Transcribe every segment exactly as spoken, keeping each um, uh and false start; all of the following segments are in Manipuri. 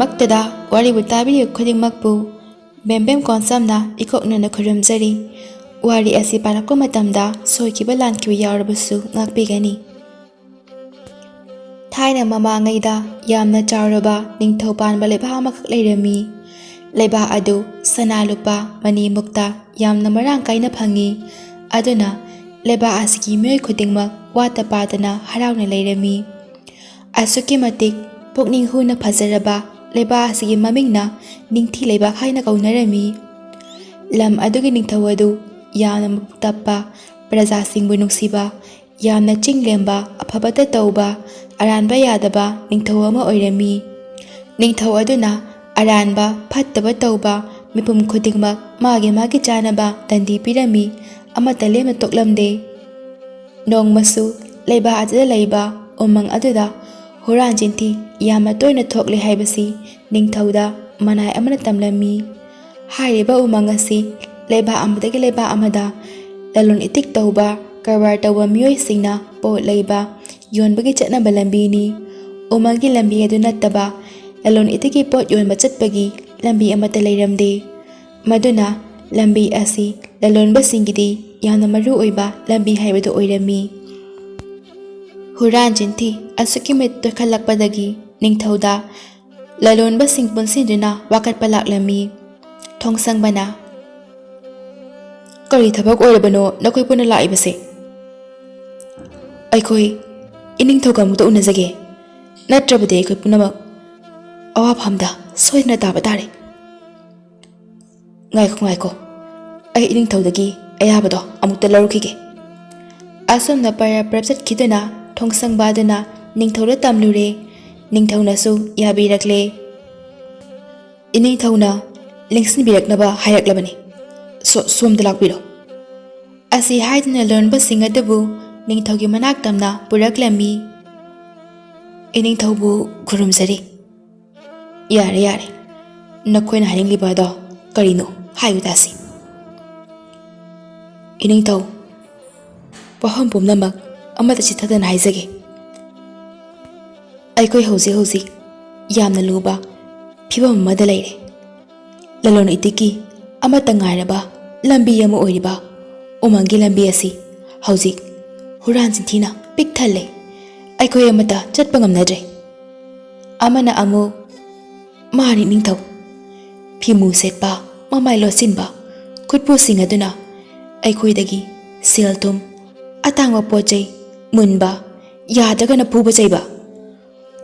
ꯃꯛꯇꯗ ꯋꯥꯔꯤꯕꯨ ꯇꯥꯕꯤꯔꯤꯕ ꯈꯨꯗꯤꯡꯃꯛꯄꯨ ꯕꯦꯝꯕꯦꯝ ꯀꯣꯟꯁꯝꯅ ꯏꯀꯣꯛꯅꯅ ꯈꯨꯔꯨꯝꯖꯔꯤ꯫ ꯋꯥꯔꯤ ꯑꯁꯤ ꯄꯥꯔꯛꯄ ꯃꯇꯝꯗ ꯁꯣꯏꯈꯤꯕ ꯂꯥꯟꯈꯤꯕ ꯌꯥꯎꯔꯕꯁꯨ ꯉꯥꯛꯄꯤꯒꯅꯤ꯫ ꯊꯥꯏꯅ ꯃꯃꯥꯡꯉꯩꯗ ꯌꯥꯝꯅ ꯆꯥꯎꯔꯕ ꯅꯤꯡꯊꯧ ꯄꯥꯟꯕ ꯂꯩꯕꯥꯛ ꯑꯃꯈꯛ ꯂꯩꯔꯝꯃꯤ꯫ ꯂꯩꯕꯥꯛ ꯑꯗꯨ ꯁꯅꯥ ꯂꯨꯄꯥ ꯃꯅꯤ ꯃꯨꯛꯇ ꯌꯥꯝꯅ ꯃꯔꯥꯡ ꯀꯥꯏꯅ ꯐꯪꯉꯤ꯫ ꯑꯗꯨꯅ ꯂꯩꯕꯥꯛ ꯑꯁꯤꯒꯤ ꯃꯤꯑꯣꯏ ꯈꯨꯗꯤꯡꯃꯛ ꯋꯥꯠꯇ ꯄꯥꯗꯅ ꯍꯔꯥꯎꯅ ꯂꯩꯔꯝꯃꯤ꯫ ꯑꯁꯨꯛꯀꯤ ꯃꯇꯤꯛ ꯄꯨꯛꯅꯤꯡ ꯍꯨꯅ ꯐꯖꯔꯕ ꯂꯩꯕꯥꯛ ꯑꯁꯤꯒꯤ ꯃꯃꯤꯡꯅ ꯅꯤꯡꯊꯤ ꯂꯩꯕꯥꯛ ꯍꯥꯏꯅ ꯀꯧꯅꯔꯝꯃꯤ꯫ ꯂꯝ ꯑꯗꯨꯒꯤ ꯅꯤꯡꯊꯧ ꯑꯗꯨ ꯌꯥꯝꯅ ꯃꯕꯨꯛ ꯇꯞꯄ, ꯄ꯭ꯔꯖꯥꯁꯤꯡꯕꯨ ꯅꯨꯡꯁꯤꯕ, ꯌꯥꯝꯅ ꯆꯤꯡꯂꯦꯝꯕ, ꯑꯐꯕꯇ ꯇꯧꯕ, ꯑꯔꯥꯟꯕ ꯌꯥꯗꯕ ꯅꯤꯡꯊꯧ ꯑꯃ ꯑꯣꯏꯔꯝꯃꯤ꯫ ꯅꯤꯡꯊꯧ ꯑꯗꯨꯅ ꯑꯔꯥꯟꯕ, ꯐꯠꯇꯕ ꯇꯧꯕ ꯃꯤꯄꯨꯝ ꯈꯨꯗꯤꯡꯃꯛ ꯃꯥꯒꯤ ꯃꯥꯒꯤ ꯆꯥꯅꯕ ꯗꯟꯗꯤ ꯄꯤꯔꯝꯃꯤ, ꯑꯃꯠꯇ ꯂꯦꯝꯅ ꯇꯣꯛꯂꯝꯗꯦ꯫ ꯅꯣꯡꯃꯁꯨ ꯂꯩꯕꯥꯛ ꯑꯗꯨꯗ ꯂꯩꯕ ꯎꯃꯪ ꯑꯗꯨꯗ ꯍꯨꯔꯥꯟ ꯆꯤꯟꯊꯤ ꯌꯥꯝꯅ ꯇꯣꯏꯅ ꯊꯣꯛꯂꯦ ꯍꯥꯏꯕꯁꯤ ꯅꯤꯡꯊꯧꯗ ꯃꯅꯥꯏ ꯑꯃꯅ ꯇꯝꯂꯝꯃꯤ꯫ ꯍꯥꯏꯔꯤꯕ ꯎꯃꯪ ꯑꯁꯤ ꯂꯩꯕꯥꯛ ꯑꯃꯗꯒꯤ ꯂꯩꯕꯥꯛ ꯑꯃꯗ ꯂꯂꯣꯟ ꯏꯇꯤꯛ ꯇꯧꯕ, ꯀꯔꯕꯥꯔ ꯇꯧꯕ ꯃꯤꯑꯣꯏꯁꯤꯡꯅ ꯄꯣꯠ ꯂꯩꯕ, ꯌꯣꯟꯕꯒꯤ ꯆꯠꯅꯕ ꯂꯝꯕꯤꯅꯤ꯫ ꯎꯃꯪꯒꯤ ꯂꯝꯕꯤ ꯑꯗꯨ ꯅꯠꯇꯕ ꯂꯂꯣꯟ ꯏꯇꯤꯛꯀꯤ ꯄꯣꯠ ꯌꯣꯟꯕ ꯆꯠꯄꯒꯤ ꯂꯝꯕꯤ ꯑꯃꯠꯇ ꯂꯩꯔꯝꯗꯦ꯫ ꯃꯗꯨꯅ ꯂꯝꯕꯤ ꯑꯁꯤ ꯂꯂꯣꯟꯕꯁꯤꯡꯒꯤꯗꯤ ꯌꯥꯝꯅ ꯃꯔꯨ ꯑꯣꯏꯕ ꯂꯝꯕꯤ ꯍꯥꯏꯕꯗꯨ ꯑꯣꯏꯔꯝꯃꯤ꯫ ꯍꯨꯔꯥꯟ ꯆꯤꯟꯊꯤ ꯑꯁꯨꯛꯀꯤ ꯃꯇꯤꯛ ꯇꯣꯏꯈꯠꯂꯛꯄꯗꯒꯤ ꯅꯤꯡꯊꯧꯗ ꯂꯂꯣꯟꯕꯁꯤꯡ ꯄꯨꯟꯁꯤꯟꯗꯨꯅ ꯋꯥꯀꯠꯄ ꯂꯥꯛꯂꯝꯃꯤ꯫ ꯊꯣꯡꯁꯪꯕꯅ, "ꯀꯔꯤ ꯊꯕꯛ ꯑꯣꯏꯔꯕꯅꯣ ꯅꯈꯣꯏ ꯄꯨꯟꯅ ꯂꯥꯛꯏꯕꯁꯦ? ꯑꯩꯈꯣꯏ ꯏꯅꯤꯡꯊꯧꯒ ꯑꯃꯨꯛꯇ ꯎꯅꯖꯒꯦ, ꯅꯠꯇ꯭ꯔꯕꯗꯤ ꯑꯩꯈꯣꯏ ꯄꯨꯝꯅꯃꯛ ꯑꯋꯥꯐꯝꯗ ꯁꯣꯏꯗꯅ ꯇꯥꯕ ꯇꯥꯔꯦ꯫" "ꯉꯥꯏꯈꯣ, ꯉꯥꯏꯈꯣ, ꯑꯩ ꯏꯅꯤꯡꯊꯧꯗꯒꯤ ꯑꯌꯥꯕꯗꯣ ꯑꯃꯨꯛꯇ ꯂꯧꯔꯨꯈꯤꯒꯦ꯫" ꯑꯁꯨꯝꯅ ꯄꯔꯞ ꯄꯔꯞ ꯆꯠꯈꯤꯗꯨꯅ ꯊꯣꯡꯁꯪꯕ ꯑꯗꯨꯅ ꯅꯤꯡꯊꯧꯗ ꯇꯝꯂꯨꯔꯦ꯫ ꯅꯤꯡꯊꯧꯅꯁꯨ ꯌꯥꯕꯤꯔꯛꯂꯦ꯫ "ꯏꯅꯤꯡꯊꯧꯅ ꯂꯦꯡꯁꯤꯟꯕꯤꯔꯛꯅꯕ ꯍꯥꯏꯔꯛꯂꯕꯅꯤ꯫ ꯁꯣ-, ꯁꯣꯝꯗ ꯂꯥꯛꯄꯤꯔꯣ꯫" ꯑꯁꯤ ꯍꯥꯏꯗꯨꯅ ꯂꯣꯟꯕꯁꯤꯡ ꯑꯗꯨꯕꯨ ꯅꯤꯡꯊꯧꯒꯤ ꯃꯅꯥꯛ ꯇꯝꯅ ꯄꯨꯔꯛꯂꯝꯃꯤ꯫ "ꯏꯅꯤꯡꯊꯧꯕꯨ ꯈꯨꯔꯨꯝꯖꯔꯤ꯫" "ꯌꯥꯔꯦ, ꯌꯥꯔꯦ꯫ ꯅꯈꯣꯏꯅ ꯍꯥꯏꯅꯤꯡꯂꯤꯕ ꯑꯗꯣ ꯀꯔꯤꯅꯣ? ꯍꯥꯏꯌꯨ ꯇꯥꯁꯤ꯫" "ꯏꯅꯤꯡꯊꯧ, ꯋꯥꯐꯝ ꯄꯨꯝꯅꯃꯛ ꯑꯃꯠꯇ ꯆꯤꯊꯗꯅ ꯍꯥꯏꯖꯒꯦ꯫ ꯑꯩꯈꯣꯏ ꯍꯧꯖꯤꯛ ꯍꯧꯖꯤꯛ ꯌꯥꯝꯅ ꯂꯨꯕ ꯐꯤꯕꯝ ꯑꯃꯗ ꯂꯩꯔꯦ꯫ ꯂꯂꯣꯟ ꯏꯇꯤꯛꯀꯤ ꯑꯃꯠꯇ ꯉꯥꯏꯔꯕ ꯂꯝꯕꯤ ꯑꯃ ꯑꯣꯏꯔꯤꯕ ꯎꯃꯪꯒꯤ ꯂꯝꯕꯤ ꯑꯁꯤ ꯍꯧꯖꯤꯛ ꯍꯨꯔꯥꯟ ꯆꯤꯟꯊꯤꯅ ꯄꯤꯛ ꯊꯜꯂꯦ꯫ ꯑꯩꯈꯣꯏ ꯑꯃꯠꯇ ꯆꯠꯄ ꯉꯝꯅꯗ꯭ꯔꯦ꯫ ꯑꯃꯅ ꯑꯃꯨꯛ, "ꯃꯥꯅꯤ ꯅꯤꯡꯊꯧ, ꯐꯤꯃꯨ ꯁꯦꯠꯄ, ꯃꯃꯥꯏ ꯂꯣꯠꯁꯤꯟꯕ ꯈꯨꯠꯄꯨꯁꯤꯡ ꯑꯗꯨꯅ ꯑꯩꯈꯣꯏꯗꯒꯤ ꯁꯦꯜ ꯊꯨꯝ, ꯑꯇꯥꯡꯕ ꯄꯣꯠ ꯆꯩ ꯃꯨꯟꯕ, ꯌꯥꯗ꯭ꯔꯒꯅ ꯐꯨꯕ ꯆꯩꯕ,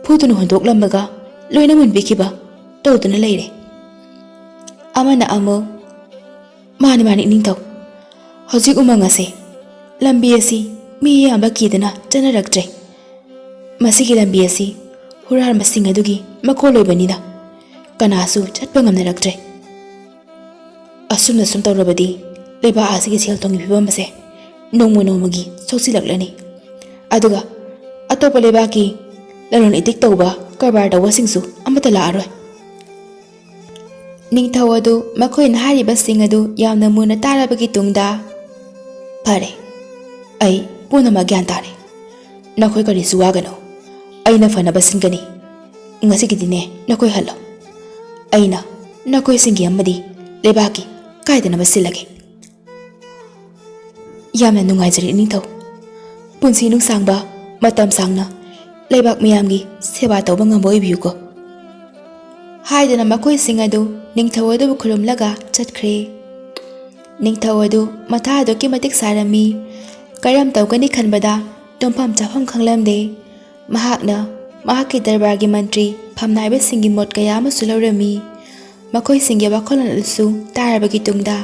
ꯐꯨꯗꯨꯅ ꯍꯨꯟꯗꯣꯛꯂꯝꯕꯒ ꯂꯣꯏꯅ ꯃꯨꯟꯕꯤꯈꯤꯕ ꯇꯧꯗꯨꯅ ꯂꯩꯔꯦ꯫" ꯑꯃꯅ ꯑꯃꯨꯛ, "ꯃꯥꯅꯤ, ꯃꯥꯅꯤ ꯅꯤꯡꯊꯧ, ꯍꯧꯖꯤꯛ ꯎꯃꯪ ꯑꯁꯦ, ꯂꯝꯕꯤ ꯑꯁꯤ ꯃꯤ ꯑꯌꯥꯝꯕ ꯀꯤꯗꯅ ꯆꯠꯅꯔꯛꯇ꯭ꯔꯦ꯫ ꯃꯁꯤꯒꯤ ꯂꯝꯕꯤ ꯑꯁꯤ ꯍꯨꯔꯥꯟꯕꯁꯤꯡ ꯑꯗꯨꯒꯤ ꯃꯀꯣꯜ ꯑꯣꯏꯕꯅꯤꯅ ꯀꯅꯥꯁꯨ ꯆꯠꯄ ꯉꯝꯅꯔꯛꯇ꯭ꯔꯦ꯫ ꯑꯁꯨꯝꯅ ꯁꯨꯝ ꯇꯧꯔꯕꯗꯤ ꯂꯩꯕꯥꯛ ꯑꯁꯤꯒꯤ ꯁꯦꯜ ꯊꯨꯝꯒꯤ ꯐꯤꯕꯝ ꯑꯁꯦ ꯅꯣꯡꯃ ꯅꯣꯡꯃꯒꯤ ꯁꯣꯛꯆꯤꯜꯂꯛꯂꯅꯤ꯫ ꯑꯗꯨꯒ ꯑꯇꯣꯞꯄ ꯂꯩꯕꯥꯛꯀꯤ ꯂꯂꯣꯟ ꯏꯇꯤꯛ ꯇꯧꯕ, ꯀꯔꯕꯥꯔ ꯇꯧꯕꯁꯤꯡꯁꯨ ꯑꯃꯠꯇ ꯂꯥꯛꯑꯔꯣꯏ꯫" ꯅꯤꯡꯊꯧ ꯑꯗꯨ ꯃꯈꯣꯏꯅ ꯍꯥꯏꯔꯤꯕꯁꯤꯡ ꯑꯗꯨ ꯌꯥꯝꯅ ꯃꯨꯟꯅ ꯇꯥꯔꯕꯒꯤ ꯇꯨꯡꯗ, "ꯐꯔꯦ, ꯑꯩ ꯄꯨꯝꯅꯃꯛ ꯒ꯭ꯌꯥꯟ ꯇꯥꯔꯦ꯫ ꯅꯈꯣꯏ ꯀꯔꯤꯁꯨ ꯋꯥꯒꯅꯨ, ꯑꯩꯅ ꯐꯅꯕ ꯁꯤꯟꯒꯅꯤ꯫ ꯉꯁꯤꯒꯤꯗꯤꯅꯦ ꯅꯈꯣꯏ ꯍꯜꯂꯣ꯫ ꯑꯩꯅ ꯅꯈꯣꯏꯁꯤꯡꯒꯤ ꯑꯃꯗꯤ ꯂꯩꯕꯥꯛꯀꯤ ꯀꯥꯏꯗꯅꯕ ꯁꯤꯜꯂꯒꯦ꯫" "ꯌꯥꯝꯅ ꯅꯨꯡꯉꯥꯏꯖꯔꯦ ꯅꯤꯡꯊꯧ꯫ ꯄꯨꯟꯁꯤ ꯅꯨꯡꯁꯥꯡꯕ, ꯃꯇꯝ ꯁꯥꯡꯅ ꯂꯩꯕꯥꯛ ꯃꯤꯌꯥꯝꯒꯤ ꯁꯦꯕꯥ ꯇꯧꯕ ꯉꯝꯕ ꯑꯣꯏꯕꯤꯌꯨꯀꯣ꯫" ꯍꯥꯏꯗꯨꯅ ꯃꯈꯣꯏꯁꯤꯡ ꯑꯗꯨ ꯅꯤꯡꯊꯧ ꯑꯗꯨꯕꯨ ꯈꯨꯔꯨꯝꯂꯒ ꯆꯠꯈ꯭ꯔꯦ꯫ ꯅꯤꯡꯊꯧ ꯑꯗꯨ ꯃꯊꯥ ꯑꯗꯨꯛꯀꯤ ꯃꯇꯤꯛ ꯁꯥꯔꯝꯃꯤ꯫ ꯀꯔꯝ ꯇꯧꯒꯅꯤ ꯈꯟꯕꯗ ꯇꯨꯝꯐꯝ ꯆꯥꯐꯝ ꯈꯪꯂꯝꯗꯦ꯫ ꯃꯍꯥꯛꯅ ꯃꯍꯥꯛꯀꯤ ꯗꯔꯕꯥꯔꯒꯤ ꯃꯟꯇ꯭ꯔꯤ ꯐꯝꯅꯥꯏꯕꯁꯤꯡꯒꯤ ꯃꯣꯠ ꯀꯌꯥ ꯑꯃꯁꯨ ꯂꯧꯔꯝꯃꯤ꯫ ꯃꯈꯣꯏꯁꯤꯡꯒꯤ ꯋꯥꯈꯜꯂꯣꯟ ꯑꯗꯨꯁꯨ ꯇꯥꯔꯕꯒꯤ ꯇꯨꯡꯗ,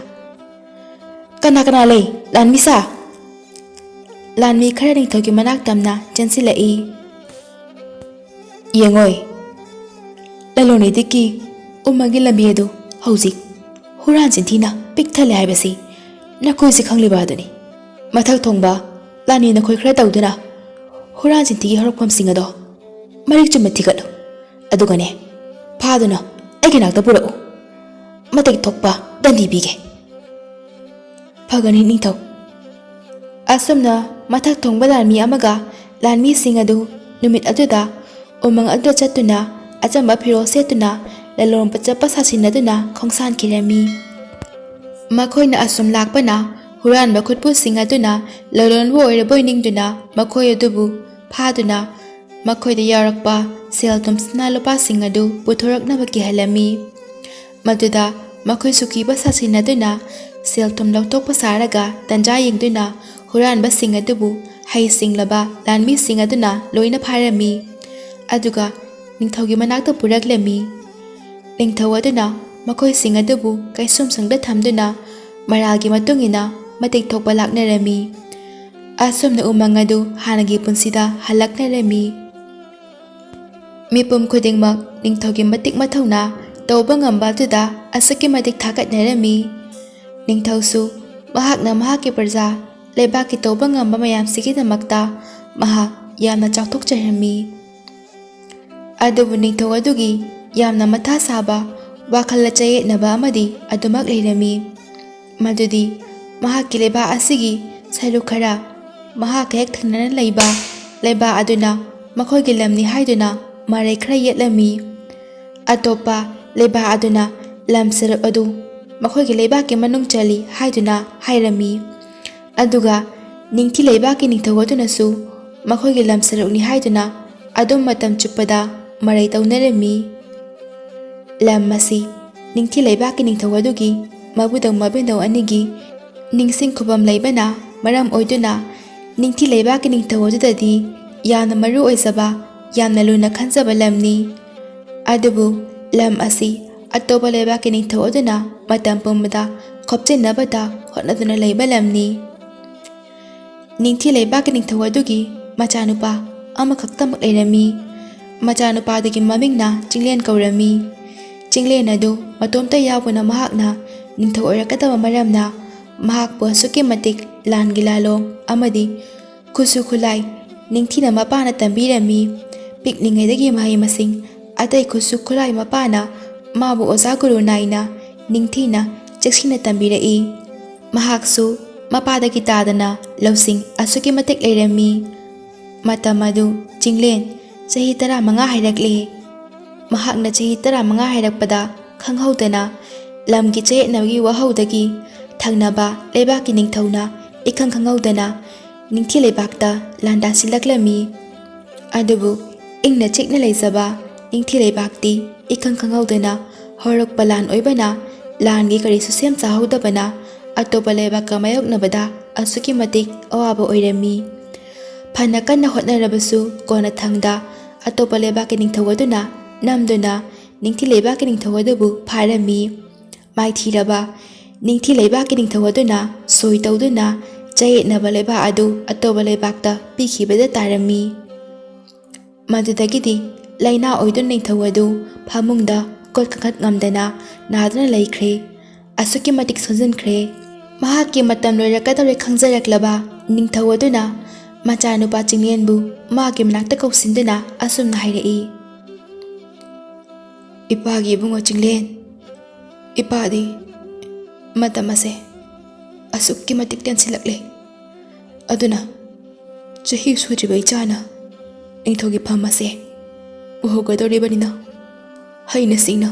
"ꯀꯅꯥ ꯀꯅꯥ ꯂꯩ, ꯂꯥꯟꯃꯤꯁꯥ?" ꯂꯥꯟꯃꯤ ꯈꯔ ꯅꯤꯡꯊꯧꯒꯤ ꯃꯅꯥꯛ ꯇꯝꯅ ꯆꯦꯟꯁꯤꯜꯂꯛꯏ꯫ "ꯌꯦꯡꯉꯣꯏ, ꯂꯂꯣꯟ ꯏꯇꯤꯛꯀꯤ ꯎꯃꯪꯒꯤ ꯂꯝꯕꯤ ꯑꯗꯨ ꯍꯧꯖꯤꯛ ꯍꯨꯔꯥꯟ ꯆꯤꯟꯊꯤꯅ ꯄꯤꯛ ꯊꯜꯂꯦ ꯍꯥꯏꯕꯁꯤ ꯅꯈꯣꯏꯁꯤ ꯈꯪꯂꯤꯕ ꯑꯗꯨꯅꯤ꯫ ꯃꯊꯛ ꯊꯣꯡꯕ ꯂꯥꯟꯃꯤ ꯅꯈꯣꯏ ꯈꯔ ꯇꯧꯗꯨꯅ ꯍꯨꯔꯥꯟ ꯆꯤꯟꯊꯤꯒꯤ ꯍꯧꯔꯛꯐꯝꯁꯤꯡ ꯑꯗꯣ ꯃꯔꯤꯛ ꯆꯨꯝꯅ ꯊꯤꯒꯠꯂꯨ꯫ ꯑꯗꯨꯒꯅꯦ, ꯐꯥꯗꯨꯅ ꯑꯩꯒꯤ ꯅꯥꯛꯇ ꯄꯨꯔꯛꯎ꯫ ꯃꯇꯤꯛ ꯊꯣꯛꯄ ꯗꯟꯗꯤ ꯄꯤꯒꯦ꯫" "ꯐꯒꯅꯤ ꯅꯤꯡꯊꯧ꯫" ꯑꯁꯨꯝꯅ ꯃꯊꯛ ꯊꯣꯡꯕ ꯂꯥꯟꯃꯤ ꯑꯃꯒ ꯂꯥꯟꯃꯤꯁꯤꯡ ꯑꯗꯨ ꯅꯨꯃꯤꯠ ꯑꯗꯨꯗ ꯎꯃꯪ ꯑꯗꯨꯗ ꯆꯠꯇꯨꯅ, ꯑꯆꯝꯕ ꯐꯤꯔꯣꯜ ꯁꯦꯠꯇꯨꯅ, ꯂꯂꯣꯟꯕ ꯆꯠꯄ ꯁꯥꯁꯤꯟꯅꯗꯨꯅ ꯈꯣꯡꯁꯥꯟꯈꯤꯔꯝꯃꯤ꯫ ꯃꯈꯣꯏꯅ ꯑꯁꯨꯝ ꯂꯥꯛꯄꯅ ꯍꯨꯔꯥꯟꯕ ꯈꯨꯠꯄꯨꯁꯤꯡ ꯑꯗꯨꯅ ꯂꯂꯣꯟꯕ ꯑꯣꯏꯔꯕꯣꯏ ꯅꯤꯡꯗꯨꯅ ꯃꯈꯣꯏ ꯑꯗꯨꯕꯨ ꯐꯥꯗꯨꯅ ꯃꯈꯣꯏꯗ ꯌꯥꯎꯔꯛꯄ ꯁꯦꯜ ꯊꯨꯝ ꯁꯅꯥ ꯂꯨꯄꯥꯁꯤꯡ ꯑꯗꯨ ꯄꯨꯊꯣꯔꯛꯅꯕ ꯀꯤꯍꯜꯂꯝꯃꯤ꯫ ꯃꯗꯨꯗ ꯃꯈꯣꯏꯁꯨ ꯀꯤꯕ ꯁꯥꯁꯤꯟꯅꯗꯨꯅ ꯁꯦꯜ ꯊꯨꯝ ꯂꯧꯊꯣꯛꯄ ꯁꯥꯔꯒ ꯇꯟꯖꯥ ꯌꯦꯡꯗꯨꯅ ꯍꯨꯔꯥꯟꯕꯁꯤꯡ ꯑꯗꯨꯕꯨ ꯍꯩ ꯁꯤꯡꯂꯕ ꯂꯥꯟꯃꯤꯁꯤꯡ ꯑꯗꯨꯅ ꯂꯣꯏꯅ ꯐꯥꯔꯝꯃꯤ꯫ ꯑꯗꯨꯒ ꯅꯤꯡꯊꯧꯒꯤ ꯃꯅꯥꯛꯇ ꯄꯨꯔꯛꯂꯝꯃꯤ꯫ ꯅꯤꯡꯊꯧ ꯑꯗꯨꯅ ꯃꯈꯣꯏꯁꯤꯡ ꯑꯗꯨꯕꯨ ꯀꯩꯁꯨꯝꯁꯪꯗ ꯊꯝꯗꯨꯅ ꯃꯔꯥꯜꯒꯤ ꯃꯇꯨꯡ ꯏꯟꯅ ꯃꯇꯤꯛ ꯊꯣꯛꯄ ꯂꯥꯛꯅꯔꯝꯃꯤ꯫ ꯑꯁꯨꯝꯅ ꯎꯃꯪ ꯑꯗꯨ ꯍꯥꯟꯅꯒꯤ ꯄꯨꯟꯁꯤꯗ ꯍꯜꯂꯛꯅꯔꯝꯃꯤ꯫ ꯃꯤꯄꯨꯝ ꯈꯨꯗꯤꯡꯃꯛ ꯅꯤꯡꯊꯧꯒꯤ ꯃꯇꯤꯛ ꯃꯊꯧꯅꯥ ꯇꯧꯕ ꯉꯝꯕ ꯑꯗꯨꯗ ꯑꯁꯨꯛꯀꯤ ꯃꯇꯤꯛ ꯊꯥꯒꯠꯅꯔꯝꯃꯤ꯫ ꯅꯤꯡꯊꯧꯁꯨ ꯃꯍꯥꯛꯅ ꯃꯍꯥꯛꯀꯤ ꯄ꯭ꯔꯖꯥ ꯂꯩꯕꯥꯛꯀꯤ ꯇꯧꯕ ꯉꯝꯕ ꯃꯌꯥꯝꯁꯤꯒꯤꯗꯃꯛꯇ ꯃꯍꯥꯛ ꯌꯥꯝꯅ ꯆꯥꯎꯊꯣꯛꯆꯔꯝꯃꯤ꯫ ꯑꯗꯨꯕꯨ ꯅꯤꯡꯊꯧ ꯑꯗꯨꯒꯤ ꯌꯥꯝꯅ ꯃꯊꯥ ꯁꯥꯕ, ꯋꯥꯈꯜꯗ ꯆꯌꯦꯠꯅꯕ ꯑꯃꯗꯤ ꯑꯗꯨꯃꯛ ꯂꯩꯔꯝꯃꯤ꯫ ꯃꯗꯨꯗꯤ ꯃꯍꯥꯛꯀꯤ ꯂꯩꯕꯥꯛ ꯑꯁꯤꯒꯤ ꯁꯔꯨꯛ ꯈꯔ ꯃꯍꯥꯛꯀ ꯍꯦꯛ ꯊꯪꯅꯅ ꯂꯩꯕ ꯂꯩꯕꯥꯛ ꯑꯗꯨꯅ ꯃꯈꯣꯏꯒꯤ ꯂꯝꯅꯤ ꯍꯥꯏꯗꯨꯅ ꯃꯔꯩ ꯈꯔ ꯌꯦꯠꯂꯝꯃꯤ꯫ ꯑꯇꯣꯞꯄ ꯂꯩꯕꯥꯛ ꯑꯗꯨꯅ ꯂꯝ ꯁꯔꯨꯛ ꯑꯗꯨ ꯃꯈꯣꯏꯒꯤ ꯂꯩꯕꯥꯛꯀꯤ ꯃꯅꯨꯡ ꯆꯜꯂꯤ ꯍꯥꯏꯗꯨꯅ ꯍꯥꯏꯔꯝꯃꯤ꯫ ꯑꯗꯨꯒ ꯅꯤꯡꯊꯤ ꯂꯩꯕꯥꯛꯀꯤ ꯅꯤꯡꯊꯧ ꯑꯗꯨꯅꯁꯨ ꯃꯈꯣꯏꯒꯤ ꯂꯝ ꯁꯔꯨꯛꯅꯤ ꯍꯥꯏꯗꯨꯅ ꯑꯗꯨꯝ ꯃꯇꯝ ꯆꯨꯞꯄꯗ ꯃꯔꯩ ꯇꯧꯅꯔꯝꯃꯤ꯫ ꯂꯝ ꯑꯁꯤ ꯅꯤꯡꯊꯤ ꯂꯩꯕꯥꯛꯀꯤ ꯅꯤꯡꯊꯧ ꯑꯗꯨꯒꯤ ꯃꯕꯨꯗꯧ ꯃꯕꯦꯟꯗꯧ ꯑꯅꯤꯒꯤ ꯅꯤꯡꯁꯤꯡ ꯈꯨꯕꯝ ꯂꯩꯕꯅ ꯃꯔꯝ ꯑꯣꯏꯗꯨꯅ ꯅꯤꯡꯊꯤ ꯂꯩꯕꯥꯛꯀꯤ ꯅꯤꯡꯊꯧ ꯑꯗꯨꯗꯗꯤ ꯌꯥꯝꯅ ꯃꯔꯨ ꯑꯣꯏꯖꯕ, ꯌꯥꯝꯅ ꯂꯨꯅ ꯈꯟꯖꯕ ꯂꯝꯅꯤ꯫ ꯑꯗꯨꯕꯨ ꯂꯝ ꯑꯁꯤ ꯑꯇꯣꯞꯄ ꯂꯩꯕꯥꯛꯀꯤ ꯅꯤꯡꯊꯧ ꯑꯗꯨꯅ ꯃꯇꯝ ꯄꯨꯝꯕꯗ ꯈꯣꯞꯆꯤꯟꯅꯕꯗ ꯍꯣꯠꯅꯗꯨꯅ ꯂꯩꯕ ꯂꯝꯅꯤ꯫ ꯅꯤꯡꯊꯤ ꯂꯩꯕꯥꯛꯀꯤ ꯅꯤꯡꯊꯧ ꯑꯗꯨꯒꯤ ꯃꯆꯥꯅꯨꯄꯥ ꯑꯃꯈꯛꯇꯃꯛ ꯂꯩꯔꯝꯃꯤ꯫ ꯃꯆꯥꯅꯨꯄꯥꯗꯨꯒꯤ ꯃꯃꯤꯡꯅ ꯆꯤꯡꯂꯦꯟ ꯀꯧꯔꯝꯃꯤ꯫ ꯆꯤꯡꯂꯦꯟ ꯑꯗꯨ ꯃꯇꯣꯝꯇ ꯌꯥꯎꯕꯅ ꯃꯍꯥꯛꯅ ꯅꯤꯡꯊꯧ ꯑꯣꯏꯔꯛꯀꯗꯕ ꯃꯔꯝꯅ ꯃꯍꯥꯛꯄꯨ ꯑꯁꯨꯛꯀꯤ ꯃꯇꯤꯛ ꯂꯥꯟꯒꯤ ꯂꯥꯂꯣꯡ ꯑꯃꯗꯤ ꯈꯨꯠꯁꯨ ꯈꯨꯠꯂꯥꯏ ꯅꯤꯡꯊꯤꯅ ꯃꯄꯥꯅ ꯇꯝꯕꯤꯔꯝꯃꯤ꯫ ꯄꯤꯛꯂꯤꯉꯩꯗꯒꯤ ꯃꯍꯩ ꯃꯁꯤꯡ ꯑꯇꯩ ꯈꯨꯠꯁꯨ ꯈꯨꯠꯂꯥꯏ ꯃꯄꯥꯅ ꯃꯥꯕꯨ ꯑꯣꯖꯥ ꯒꯨꯔꯨ ꯅꯥꯏꯅ ꯅꯤꯡꯊꯤꯅ ꯆꯦꯛꯁꯤꯟꯅ ꯇꯝꯕꯤꯔꯛꯏ꯫ ꯃꯍꯥꯛꯁꯨ ꯃꯄꯥꯗꯒꯤ ꯇꯥꯗꯅ ꯂꯧꯁꯤꯡ ꯑꯁꯨꯛꯀꯤ ꯃꯇꯤꯛ ꯂꯩꯔꯝꯃꯤ꯫ ꯃꯇꯝ ꯑꯗꯨ ꯆꯤꯡꯂꯦꯟ ꯆꯍꯤ ꯇꯔꯥꯃꯉꯥ ꯍꯥꯏꯔꯛꯂꯦ꯫ ꯃꯍꯥꯛꯅ ꯆꯍꯤ ꯇꯔꯥꯃꯉꯥ ꯍꯥꯏꯔꯛꯄꯗ ꯈꯪꯍꯧꯗꯅ ꯂꯝꯒꯤ ꯆꯌꯦꯠꯅꯕꯒꯤ ꯋꯥꯍꯧꯗꯒꯤ ꯊꯪꯅꯕ ꯂꯩꯕꯥꯛꯀꯤ ꯅꯤꯡꯊꯧꯅ ꯏꯈꯪ ꯈꯪꯍꯧꯗꯅ ꯅꯤꯡꯊꯤ ꯂꯩꯕꯥꯛꯇ ꯂꯥꯟꯗꯥ ꯁꯤꯜꯂꯛꯂꯝꯃꯤ꯫ ꯑꯗꯨꯕꯨ ꯏꯪꯅ ꯆꯤꯛꯅ ꯂꯩꯖꯕ ꯅꯤꯡꯊꯤ ꯂꯩꯕꯥꯛꯇꯤ ꯏꯈꯪ ꯈꯪꯍꯧꯗꯅ ꯍꯧꯔꯛꯄ ꯂꯥꯟ ꯑꯣꯏꯕꯅ ꯂꯥꯟꯒꯤ ꯀꯔꯤꯁꯨ ꯁꯦꯝ ꯁꯥꯍꯧꯗꯕꯅ ꯑꯇꯣꯞꯄ ꯂꯩꯕꯥꯛꯀ ꯃꯥꯌꯣꯛꯅꯕꯗ ꯑꯁꯨꯛꯀꯤ ꯃꯇꯤꯛ ꯑꯋꯥꯕ ꯑꯣꯏꯔꯝꯃꯤ꯫ ꯐꯅ ꯀꯟꯅ ꯍꯣꯠꯅꯔꯕꯁꯨ ꯀꯣꯟꯅꯊꯪꯗ ꯑꯇꯣꯞꯄ ꯂꯩꯕꯥꯛꯀꯤ ꯅꯤꯡꯊꯧ ꯑꯗꯨꯅ ꯅꯝꯗꯨꯅ ꯅꯤꯡꯊꯤ ꯂꯩꯕꯥꯛꯀꯤ ꯅꯤꯡꯊꯧ ꯑꯗꯨꯕꯨ ꯐꯥꯔꯝꯃꯤ꯫ ꯃꯥꯏꯊꯤꯔꯕ ꯅꯤꯡꯊꯤ ꯂꯩꯕꯥꯛꯀꯤ ꯅꯤꯡꯊꯧ ꯑꯗꯨꯅ ꯁꯣꯏ ꯇꯧꯗꯨꯅ ꯆꯌꯦꯠꯅꯕ ꯂꯩꯕꯥꯛ ꯑꯗꯨ ꯑꯇꯣꯞꯄ ꯂꯩꯕꯥꯛꯇ ꯄꯤꯈꯤꯕꯗ ꯇꯥꯔꯝꯃꯤ꯫ ꯃꯗꯨꯗꯒꯤꯗꯤ ꯂꯥꯏꯅꯥ ꯑꯣꯏꯗꯨꯅ ꯅꯤꯡꯊꯧ ꯑꯗꯨ ꯐꯃꯨꯡꯗ ꯀꯣꯠ ꯀꯥꯡꯈꯠ ꯉꯝꯗꯅ ꯅꯥꯗꯨꯅ ꯂꯩꯈ꯭ꯔꯦ꯫ ꯑꯁꯨꯛꯀꯤ ꯃꯇꯤꯛ ꯁꯣꯟꯖꯤꯟꯈ꯭ꯔꯦ꯫ ꯃꯍꯥꯛꯀꯤ ꯃꯇꯝ ꯂꯣꯏꯔꯛꯀꯗꯧꯔꯦ ꯈꯪꯖꯔꯛꯂꯕ ꯅꯤꯡꯊꯧ ꯑꯗꯨꯅ ꯃꯆꯥꯅꯨꯄꯥ ꯆꯤꯡꯂꯦꯟꯕꯨ ꯃꯍꯥꯛꯀꯤ ꯃꯅꯥꯛꯇ ꯀꯧꯁꯤꯟꯗꯨꯅ ꯑꯁꯨꯝꯅ ꯍꯥꯏꯔꯛꯏ, "ꯏꯄꯥꯒꯤ ꯏꯕꯨꯡꯉꯣ ꯆꯤꯡꯂꯦꯟ, ꯏꯄꯥꯗꯤ ꯃꯇꯝ ꯑꯁꯦ ꯑꯁꯨꯛꯀꯤ ꯃꯇꯤꯛ ꯇꯦꯟꯁꯤꯜꯂꯛꯂꯦ꯫ ꯑꯗꯨꯅ ꯆꯍꯤ ꯁꯨꯗ꯭ꯔꯤꯕ ꯏꯆꯥꯅ ꯅꯤꯡꯊꯧꯒꯤ ꯐꯝ ꯑꯁꯦ ꯎꯍꯧꯒꯗꯧꯔꯤꯕꯅꯤꯅ ꯍꯩꯅ ꯁꯤꯡꯅ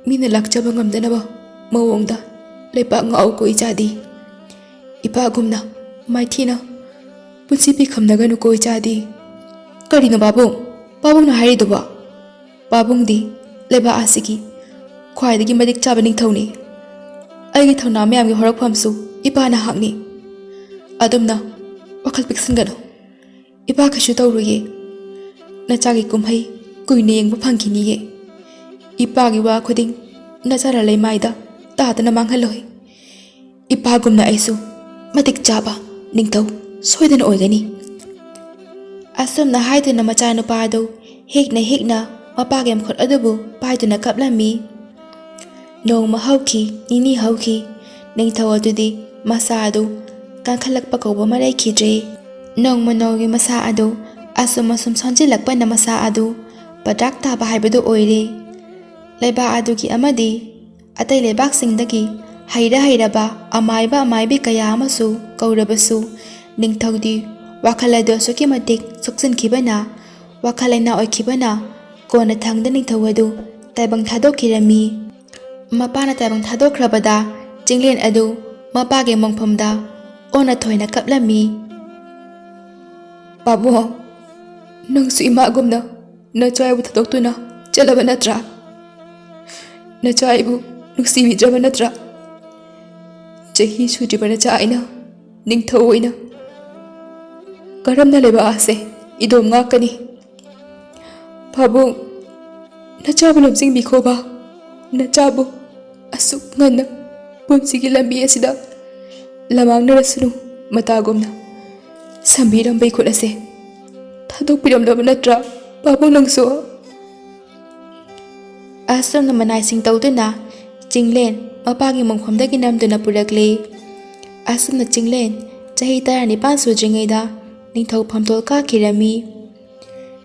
ꯃꯤꯅ ꯂꯥꯛꯆꯕ ꯉꯝꯗꯅꯕ ꯃꯑꯣꯡꯗ ꯂꯩꯄꯥꯛ ꯉꯥꯛꯎꯀꯣ ꯏꯆꯥꯗꯤ꯫ ꯏꯄꯥꯒꯨꯝꯅ ꯃꯥꯏꯊꯤꯅ ꯄꯨꯟꯁꯤ ꯄꯤꯈꯝꯅꯒꯅꯨꯀꯣ ꯏꯆꯥꯗꯤ꯫" "ꯀꯔꯤꯅꯣ ꯄꯥꯕꯨꯡ? ꯄꯥꯕꯨꯡꯅ ꯍꯥꯏꯔꯤꯗꯨꯕꯣ?" "ꯄꯥꯕꯨꯡꯗꯤ ꯂꯩꯕꯥꯛ ꯑꯁꯤꯒꯤ ꯈ꯭ꯋꯥꯏꯗꯒꯤ ꯃꯇꯤꯛ ꯆꯥꯕ ꯅꯤꯡꯊꯧꯅꯤ꯫ ꯑꯩꯒꯤ ꯊꯧꯅꯥ ꯃꯌꯥꯝꯒꯤ ꯍꯧꯔꯛꯐꯝꯁꯨ ꯏꯄꯥꯅ ꯍꯥꯛꯅꯤ꯫ ꯑꯗꯨꯝꯅ ꯋꯥꯈꯜ ꯄꯤꯛꯁꯤꯟꯒꯅꯨ꯫ ꯏꯄꯥ ꯀꯩꯁꯨ ꯇꯧꯔꯣꯏꯌꯦ꯫ ꯅꯆꯥꯒꯤ ꯀꯨꯝꯍꯩ ꯀꯨꯏꯅ ꯌꯦꯡꯕ ꯐꯪꯈꯤꯅꯤꯌꯦ꯫ ꯏꯄꯥꯒꯤ ꯋꯥ ꯈꯨꯗꯤꯡ ꯅꯆꯥꯅ ꯂꯩꯃꯥꯏꯗ ꯇꯥꯗꯅ ꯃꯥꯡꯍꯜꯂꯣꯏ꯫ ꯏꯄꯥꯒꯨꯝꯅ ꯑꯩꯁꯨ ꯃꯇꯤꯛ ꯆꯥꯕ ꯅꯤꯡꯊꯧ ꯁꯣꯏꯗꯅ ꯑꯣꯏꯒꯅꯤ꯫" ꯑꯁꯨꯝꯅ ꯍꯥꯏꯗꯨꯅ ꯃꯆꯥꯅꯨꯄꯥ ꯑꯗꯨ ꯍꯤꯛꯅ ꯍꯤꯛꯅ ꯃꯄꯥꯒꯤ ꯃꯈꯨꯠ ꯑꯗꯨꯕꯨ ꯄꯥꯏꯗꯨꯅ ꯀꯞꯂꯝꯃꯤ꯫ ꯅꯣꯡꯃ ꯍꯧꯈꯤ, ꯅꯤꯅꯤ ꯍꯧꯈꯤ꯫ ꯅꯤꯡꯊꯧ ꯑꯗꯨꯗꯤ ꯃꯁꯥ ꯑꯗꯨ ꯀꯟꯈꯠꯂꯛꯄ ꯀꯧꯕ ꯑꯃ ꯂꯩꯈꯤꯗ꯭ꯔꯦ꯫ ꯅꯣꯡꯃ ꯅꯣꯡꯃꯒꯤ ꯃꯁꯥ ꯑꯗꯨ ꯑꯁꯨꯝ ꯑꯁꯨꯝ ꯁꯣꯟꯖꯤꯜꯂꯛꯄꯅ ꯃꯁꯥ ꯑꯗꯨ ꯄꯗ꯭ꯔꯥꯛ ꯇꯥꯕ ꯍꯥꯏꯕꯗꯨ ꯑꯣꯏꯔꯦ꯫ ꯂꯩꯕꯥꯛ ꯑꯗꯨꯒꯤ ꯑꯃꯗꯤ ꯑꯇꯩ ꯂꯩꯕꯥꯛꯁꯤꯡꯗꯒꯤ ꯍꯩꯔ ꯍꯩꯔꯕ ꯑꯃꯥꯏꯕ ꯑꯃꯥꯏꯕꯤ ꯀꯌꯥ ꯑꯃꯁꯨ ꯀꯧꯔꯕꯁꯨ, ꯅꯤꯡꯊꯧꯗꯤ ꯋꯥꯈꯜ ꯑꯗꯨ ꯑꯁꯨꯛꯀꯤ ꯃꯇꯤꯛ ꯁꯣꯛꯆꯤꯟꯈꯤꯕꯅ, ꯋꯥꯈꯜ ꯂꯩꯅꯥ ꯑꯣꯏꯈꯤꯕꯅ, ꯀꯣꯟꯅꯊꯪꯗ ꯅꯤꯡꯊꯧ ꯑꯗꯨ ꯇꯥꯏꯕꯪ ꯊꯥꯗꯣꯛꯈꯤꯔꯝꯃꯤ꯫ ꯃꯄꯥꯅ ꯇꯥꯏꯕꯪ ꯊꯥꯗꯣꯛꯈ꯭ꯔꯕꯗ ꯆꯤꯡꯂꯦꯟ ꯑꯗꯨ ꯃꯄꯥꯒꯤ ꯃꯣꯡꯐꯝꯗ ꯑꯣꯟꯅ ꯊꯣꯏꯅ ꯀꯞꯂꯝꯃꯤ꯫ "ꯄꯥꯕꯨꯡ, ꯅꯪꯁꯨ ꯏꯃꯥꯒꯨꯝꯅ ꯅꯆꯥ ꯑꯩꯕꯨ ꯊꯥꯗꯣꯛꯇꯨꯅ ꯆꯠꯂꯕ ꯅꯠꯇ꯭ꯔꯥ? ꯅꯆꯥ ꯑꯩꯕꯨ ꯅꯨꯡꯁꯤꯕꯤꯗ꯭ꯔꯕ ꯅꯠꯇ꯭ꯔꯥ? ꯆꯍꯤ ꯁꯨꯗ꯭ꯔꯤꯕ ꯅꯆꯥ ꯑꯩꯅ ꯅꯤꯡꯊꯧ ꯑꯣꯏꯅ ꯀꯔꯝꯅ ꯂꯩꯕꯥꯛ ꯑꯁꯦ ꯏꯗꯣꯝ ꯉꯥꯛꯀꯅꯤ? ꯄꯥꯕꯨꯡ, ꯅꯆꯥꯕꯨ ꯂꯝꯖꯤꯡꯕꯤꯈꯣꯕ꯫ ꯅꯆꯥꯕꯨ ꯑꯁꯨꯛ ꯉꯟꯅ ꯄꯨꯟꯁꯤꯒꯤ ꯂꯝꯕꯤ ꯑꯁꯤꯗ ꯂꯃꯥꯡꯅꯔꯁꯅꯨ꯫ ꯃꯇꯥꯒꯨꯝꯅ ꯁꯝꯕꯤꯔꯝꯕ ꯏꯈꯨꯠ ꯑꯁꯦ ꯊꯥꯗꯣꯛꯄꯤꯔꯝꯂꯕ ꯅꯠꯇ꯭ꯔꯥ, ꯄꯥꯕꯨꯡ, ꯅꯪꯁꯨ?" ꯑꯁꯨꯝꯅ ꯃꯅꯥꯏꯁꯤꯡ ꯇꯧꯗꯨꯅ ꯆꯤꯡꯂꯦꯟ ꯃꯄꯥꯒꯤ ꯃꯣꯡꯐꯝꯗꯒꯤ ꯅꯝꯗꯨꯅ ꯄꯨꯔꯛꯂꯦ꯫ ꯑꯁꯨꯝꯅ ꯆꯤꯡꯂꯦꯟ ꯆꯍꯤ ꯇꯔꯥꯅꯤꯄꯥꯟ ꯁꯨꯗ꯭ꯔꯤꯉꯩꯗ ꯅꯤꯡꯊꯧ ꯐꯝꯇꯣꯜ ꯀꯥꯈꯤꯔꯝꯃꯤ꯫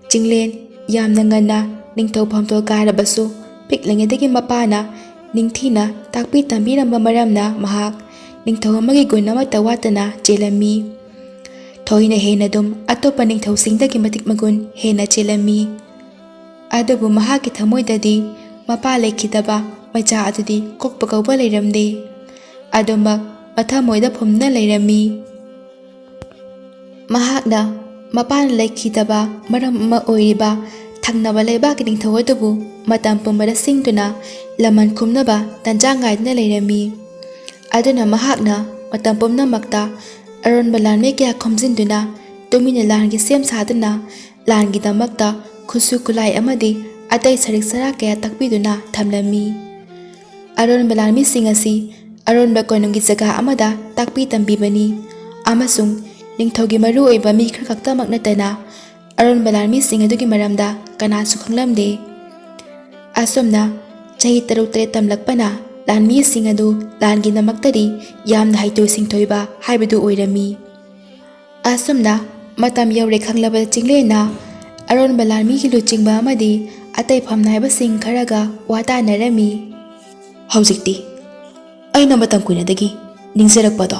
ꯆꯤꯡꯂꯦꯟ ꯌꯥꯝꯅ ꯉꯟꯅ ꯅꯤꯡꯊꯧ ꯐꯝꯇꯣꯜ ꯀꯥꯔꯕꯁꯨ, ꯄꯤꯛꯂꯤꯉꯩꯗꯒꯤ ꯃꯄꯥꯅ ꯅꯤꯡꯊꯤꯅ ꯇꯥꯛꯄꯤ ꯇꯝꯕꯤꯔꯝꯕ ꯃꯔꯝꯅ ꯃꯍꯥꯛ ꯅꯤꯡꯊꯧ ꯑꯃꯒꯤ ꯒꯨꯟ ꯑꯃꯠꯇ ꯋꯥꯠꯇꯅ ꯆꯦꯜꯂꯝꯃꯤ꯫ ꯊꯣꯏꯅ ꯍꯦꯟꯅ ꯑꯗꯨꯝ ꯑꯇꯣꯞꯄ ꯅꯤꯡꯊꯧꯁꯤꯡꯗꯒꯤ ꯃꯇꯤꯛ ꯃꯒꯨꯟ ꯍꯦꯟꯅ ꯆꯦꯜꯂꯝꯃꯤ꯫ ꯑꯗꯨꯕꯨ ꯃꯍꯥꯛꯀꯤ ꯊꯃꯣꯏꯗꯗꯤ ꯃꯄꯥ ꯂꯩꯈꯤꯗꯕ ꯃꯆꯥ ꯑꯗꯨꯗꯤ ꯀꯣꯛꯄ ꯀꯧꯕ ꯂꯩꯔꯝꯗꯦ꯫ ꯑꯗꯨꯃꯛ ꯃꯊꯃꯣꯏꯗ ꯐꯨꯝꯗꯨꯅ ꯂꯩꯔꯝꯃꯤ꯫ ꯃꯍꯥꯛꯅ ꯃꯄꯥꯅ ꯂꯩꯈꯤꯗꯕ ꯃꯔꯝ ꯑꯃ ꯑꯣꯏꯔꯤꯕ ꯊꯪꯅꯕ ꯂꯩꯕꯥꯛꯀꯤ ꯅꯤꯡꯊꯧ ꯑꯗꯨꯕꯨ ꯃꯇꯝ ꯄꯨꯝꯕꯗ ꯁꯤꯡꯗꯨꯅ ꯂꯃꯟ ꯈꯨꯝꯅꯕ ꯇꯥꯟꯖꯥ ꯉꯥꯏꯗꯨꯅ ꯂꯩꯔꯝꯃꯤ꯫ ꯑꯗꯨꯅ ꯃꯍꯥꯛꯅ ꯃꯇꯝ ꯄꯨꯝꯅꯃꯛꯇ ꯑꯔꯣꯟꯕ ꯂꯥꯟꯃꯤ ꯀꯌꯥ ꯈꯣꯝꯖꯤꯟꯗꯨꯅ ꯇꯨꯃꯤꯟꯅ ꯂꯥꯟꯒꯤ ꯁꯦꯝ ꯁꯥꯗꯨꯅ ꯂꯥꯟꯒꯤꯗꯃꯛꯇ ꯈꯨꯠꯁꯨ ꯈꯨꯠꯂꯥꯏ ꯑꯃꯗꯤ ꯑꯇꯩ ꯁꯔꯤꯛ ꯁꯔꯥꯛ ꯀꯌꯥ ꯇꯥꯛꯄꯤꯗꯨꯅ ꯊꯝꯂꯝꯃꯤ꯫ ꯑꯔꯣꯟꯕ ꯂꯥꯟꯃꯤꯁꯤꯡ ꯑꯁꯤ ꯑꯔꯣꯟꯕ ꯀꯣꯅꯨꯡꯒꯤ ꯖꯒꯥ ꯑꯃꯗ ꯇꯥꯛꯄꯤ ꯇꯝꯕꯤꯕꯅꯤ ꯑꯃꯁꯨꯡ ꯅꯤꯡꯊꯧꯒꯤ ꯃꯔꯨꯑꯣꯏꯕ ꯃꯤ ꯈꯔ ꯈꯛꯇꯃꯛ ꯅꯠꯇꯅ ꯑꯔꯣꯟꯕ ꯂꯥꯟꯃꯤꯁꯤꯡ ꯑꯗꯨꯒꯤ ꯃꯔꯝꯗ ꯀꯅꯥꯁꯨ ꯈꯪꯂꯝꯗꯦ꯫ ꯑꯁꯨꯝꯅ ꯆꯍꯤ ꯇꯔꯨꯛ ꯇꯔꯦꯠ ꯇꯝꯂꯛꯄꯅ ꯂꯥꯟꯃꯤꯁꯤꯡ ꯑꯗꯨ ꯂꯥꯟꯒꯤꯗꯃꯛꯇꯗꯤ ꯌꯥꯝꯅ ꯍꯩꯊꯣꯏ ꯁꯤꯡꯊꯣꯏꯕ ꯍꯥꯏꯕꯗꯨ ꯑꯣꯏꯔꯝꯃꯤ꯫ ꯑꯁꯨꯝꯅ ꯃꯇꯝ ꯌꯧꯔꯦ ꯈꯪꯂꯕ ꯆꯤꯡꯂꯦꯟꯅ ꯑꯔꯣꯟꯕ ꯂꯥꯟꯃꯤꯒꯤ ꯂꯨꯆꯤꯡꯕ ꯑꯃꯗꯤ ꯑꯇꯩ ꯐꯝꯅꯥꯏꯕꯁꯤꯡ ꯈꯔꯒ ꯋꯥ ꯇꯥꯅꯔꯝꯃꯤ꯫ "ꯍꯧꯖꯤꯛꯇꯤ ꯑꯩꯅ ꯃꯇꯝ ꯀꯨꯏꯅꯗꯒꯤ ꯅꯤꯡꯖꯔꯛꯄꯗꯣ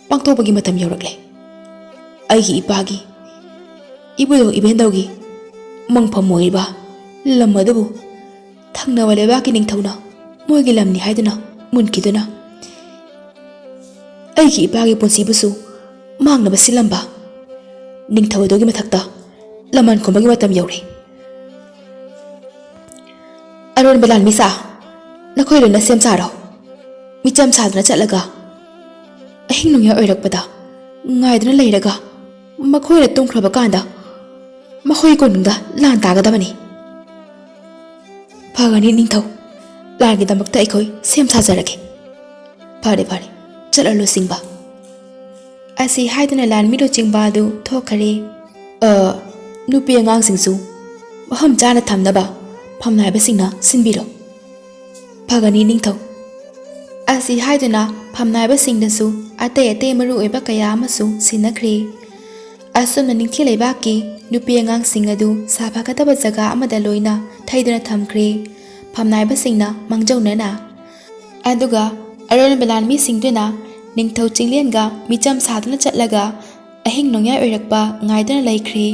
ꯄꯥꯡꯊꯣꯛꯄꯒꯤ ꯃꯇꯝ ꯌꯧꯔꯛꯂꯦ꯫ ꯑꯩꯒꯤ ꯏꯄꯥꯒꯤ, ꯏꯕꯨꯙꯧ ꯏꯕꯦꯟꯗꯧꯒꯤ ꯃꯪꯐꯝ ꯑꯣꯏꯔꯤꯕ ꯂꯝ ꯑꯗꯨꯕꯨ ꯊꯪꯅꯕ ꯂꯩꯕꯥꯛꯀꯤ ꯅꯤꯡꯊꯧꯅ ꯃꯣꯏꯒꯤ ꯂꯝꯅꯤ ꯍꯥꯏꯗꯨꯅ ꯃꯨꯟꯈꯤꯗꯨꯅ, ꯑꯩꯒꯤ ꯏꯄꯥꯒꯤ ꯄꯨꯟꯁꯤꯕꯨꯁꯨ ꯃꯥꯡꯅꯕ ꯁꯤꯜꯂꯝꯕ ꯅꯤꯡꯊꯧ ꯑꯗꯨꯒꯤ ꯃꯊꯛꯇ ꯂꯃꯟ ꯈꯨꯝꯕꯒꯤ ꯃꯇꯝ ꯌꯧꯔꯦ꯫ ꯑꯔꯣꯟꯕ ꯂꯥꯟꯃꯤꯁꯥ, ꯅꯈꯣꯏ ꯂꯣꯏꯅ ꯁꯦꯝ ꯁꯥꯔꯣ꯫ ꯃꯤꯆꯝ ꯁꯥꯗꯨꯅ ꯆꯠꯂꯒ ꯑꯍꯤꯡ ꯅꯣꯡꯌꯥꯏ ꯑꯣꯏꯔꯛꯄꯗ ꯉꯥꯏꯗꯨꯅ ꯂꯩꯔꯒ ꯃꯈꯣꯏꯅ ꯇꯨꯝꯈ꯭ꯔꯕ ꯀꯥꯟꯗ ꯃꯈꯣꯏ ꯀꯣꯅꯨꯡꯗ ꯂꯥꯟ ꯇꯥꯒꯗꯕꯅꯤ꯫ ꯐꯒꯅꯤ ꯅꯤꯡꯊꯧ, ꯂꯥꯟꯒꯤꯗꯃꯛꯇ ꯑꯩꯈꯣꯏ ꯁꯦꯝ ꯁꯥꯖꯔꯒꯦ꯫ ꯐꯔꯦ ꯐꯔꯦ, ꯆꯠꯂꯣ ꯂꯨꯆꯤꯡꯕ꯫ ꯑꯁꯤ ꯍꯥꯏꯗꯨꯅ ꯂꯥꯟꯃꯤ ꯂꯨꯆꯤꯡꯕ ꯑꯗꯨ ꯊꯣꯛꯈꯔꯦ꯫ ꯑ, ꯅꯨꯄꯤ ꯑꯉꯥꯡꯁꯤꯡꯁꯨ ꯃꯐꯝ ꯆꯥꯅ ꯊꯝꯅꯕ ꯐꯝꯅꯥꯏꯕꯁꯤꯡꯅ ꯁꯤꯟꯕꯤꯔꯣ꯫ ꯐꯒꯅꯤ ꯅꯤꯡꯊꯧ꯫ ꯑꯁꯤ ꯍꯥꯏꯗꯨꯅ ꯐꯝꯅꯥꯏꯕꯁꯤꯡꯗꯁꯨ ꯑꯇꯩ ꯑꯇꯩ ꯃꯔꯨ ꯑꯣꯏꯕ ꯀꯌꯥ ꯑꯃꯁꯨ ꯁꯤꯟꯅꯈ꯭ꯔꯦ꯫ ꯑꯁꯨꯝꯅ ꯅꯤꯡꯊꯤ ꯂꯩꯕꯥꯛꯀꯤ ꯅꯨꯄꯤ ꯑꯉꯥꯡꯁꯤꯡ ꯑꯗꯨ ꯁꯥꯐꯒꯗꯕ ꯖꯒꯥ ꯑꯃꯗ ꯂꯣꯏꯅ ꯊꯩꯗꯨꯅ ꯊꯝꯈ꯭ꯔꯦ꯫ ꯐꯝꯅꯥꯏꯕꯁꯤꯡꯅ ꯃꯥꯡꯖꯧꯅꯅ꯫ ꯑꯗꯨꯒ ꯑꯔꯣꯟꯕ ꯂꯥꯟꯃꯤꯁꯤꯡꯗꯨꯅ ꯅꯤꯡꯊꯧ ꯆꯤꯡꯂꯦꯟꯒ ꯃꯤꯆꯝ ꯁꯥꯗꯨꯅ ꯆꯠꯂꯒ ꯑꯍꯤꯡ ꯅꯣꯡꯌꯥꯏ ꯑꯣꯏꯔꯛꯄ ꯉꯥꯏꯗꯨꯅ ꯂꯩꯈ꯭ꯔꯦ꯫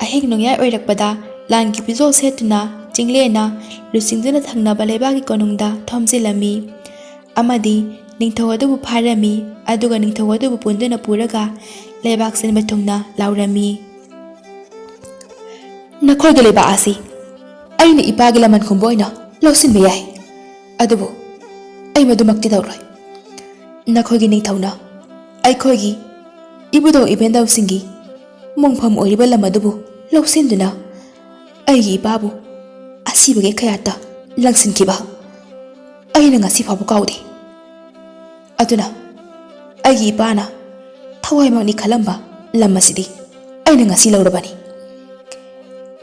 ꯑꯍꯤꯡ ꯅꯣꯡꯌꯥꯏ ꯑꯣꯏꯔꯛꯄꯗ ꯂꯥꯟꯒꯤ ꯐꯤꯖꯣꯜ ꯁꯦꯠꯇꯨꯅ ꯆꯤꯡꯂꯦꯟꯅ ꯂꯨꯆꯤꯡꯗꯨꯅ ꯊꯪꯅꯕ ꯂꯩꯕꯥꯛꯀꯤ ꯀꯣꯅꯨꯡꯗ ꯊꯣꯝꯖꯤꯜꯂꯝꯃꯤ ꯑꯃꯗꯤ ꯅꯤꯡꯊꯧ ꯑꯗꯨꯕꯨ ꯐꯥꯔꯝꯃꯤ꯫ ꯑꯗꯨꯒ ꯅꯤꯡꯊꯧ ꯑꯗꯨꯕꯨ ꯄꯨꯟꯗꯨꯅ ꯄꯨꯔꯒ ꯂꯩꯕꯥꯛ ꯁꯤꯟꯕ ꯊꯨꯡꯅ ꯂꯥꯎꯔꯝꯃꯤ꯫ ꯅꯈꯣꯏꯒꯤ ꯂꯩꯕꯥꯛ ꯑꯁꯤ ꯑꯩꯅ ꯏꯄꯥꯒꯤ ꯂꯃꯟ ꯈꯨꯝꯕ ꯑꯣꯏꯅ ꯂꯧꯁꯤꯟꯕ ꯌꯥꯏ, ꯑꯗꯨꯕꯨ ꯑꯩ ꯃꯗꯨꯃꯛꯇꯤ ꯇꯧꯔꯣꯏ꯫ ꯅꯈꯣꯏꯒꯤ ꯅꯤꯡꯊꯧꯅ ꯑꯩꯈꯣꯏꯒꯤ ꯏꯕꯨꯙꯧ ꯏꯕꯦꯟꯗꯧꯁꯤꯡꯒꯤ ꯃꯣꯡꯐꯝ ꯑꯣꯏꯔꯤꯕ ꯂꯝ ꯑꯗꯨꯕꯨ ꯂꯧꯁꯤꯟꯗꯨꯅ ꯑꯩꯒꯤ ꯏꯄꯥꯕꯨ ꯑꯁꯤꯕꯒꯤ ꯀꯌꯥꯠꯇ ꯂꯪꯁꯤꯟꯈꯤꯕ ꯑꯩꯅ ꯉꯁꯤ ꯐꯥꯎꯕ ꯀꯥꯎꯗꯦ꯫ ꯑꯗꯨꯅ ꯑꯩꯒꯤ ꯏꯄꯥꯅ ꯊꯋꯥꯏꯃꯛꯅꯤ ꯈꯜꯂꯝꯕ ꯂꯝ ꯑꯁꯤꯗꯤ ꯑꯩꯅ ꯉꯁꯤ ꯂꯧꯔꯕꯅꯤ꯫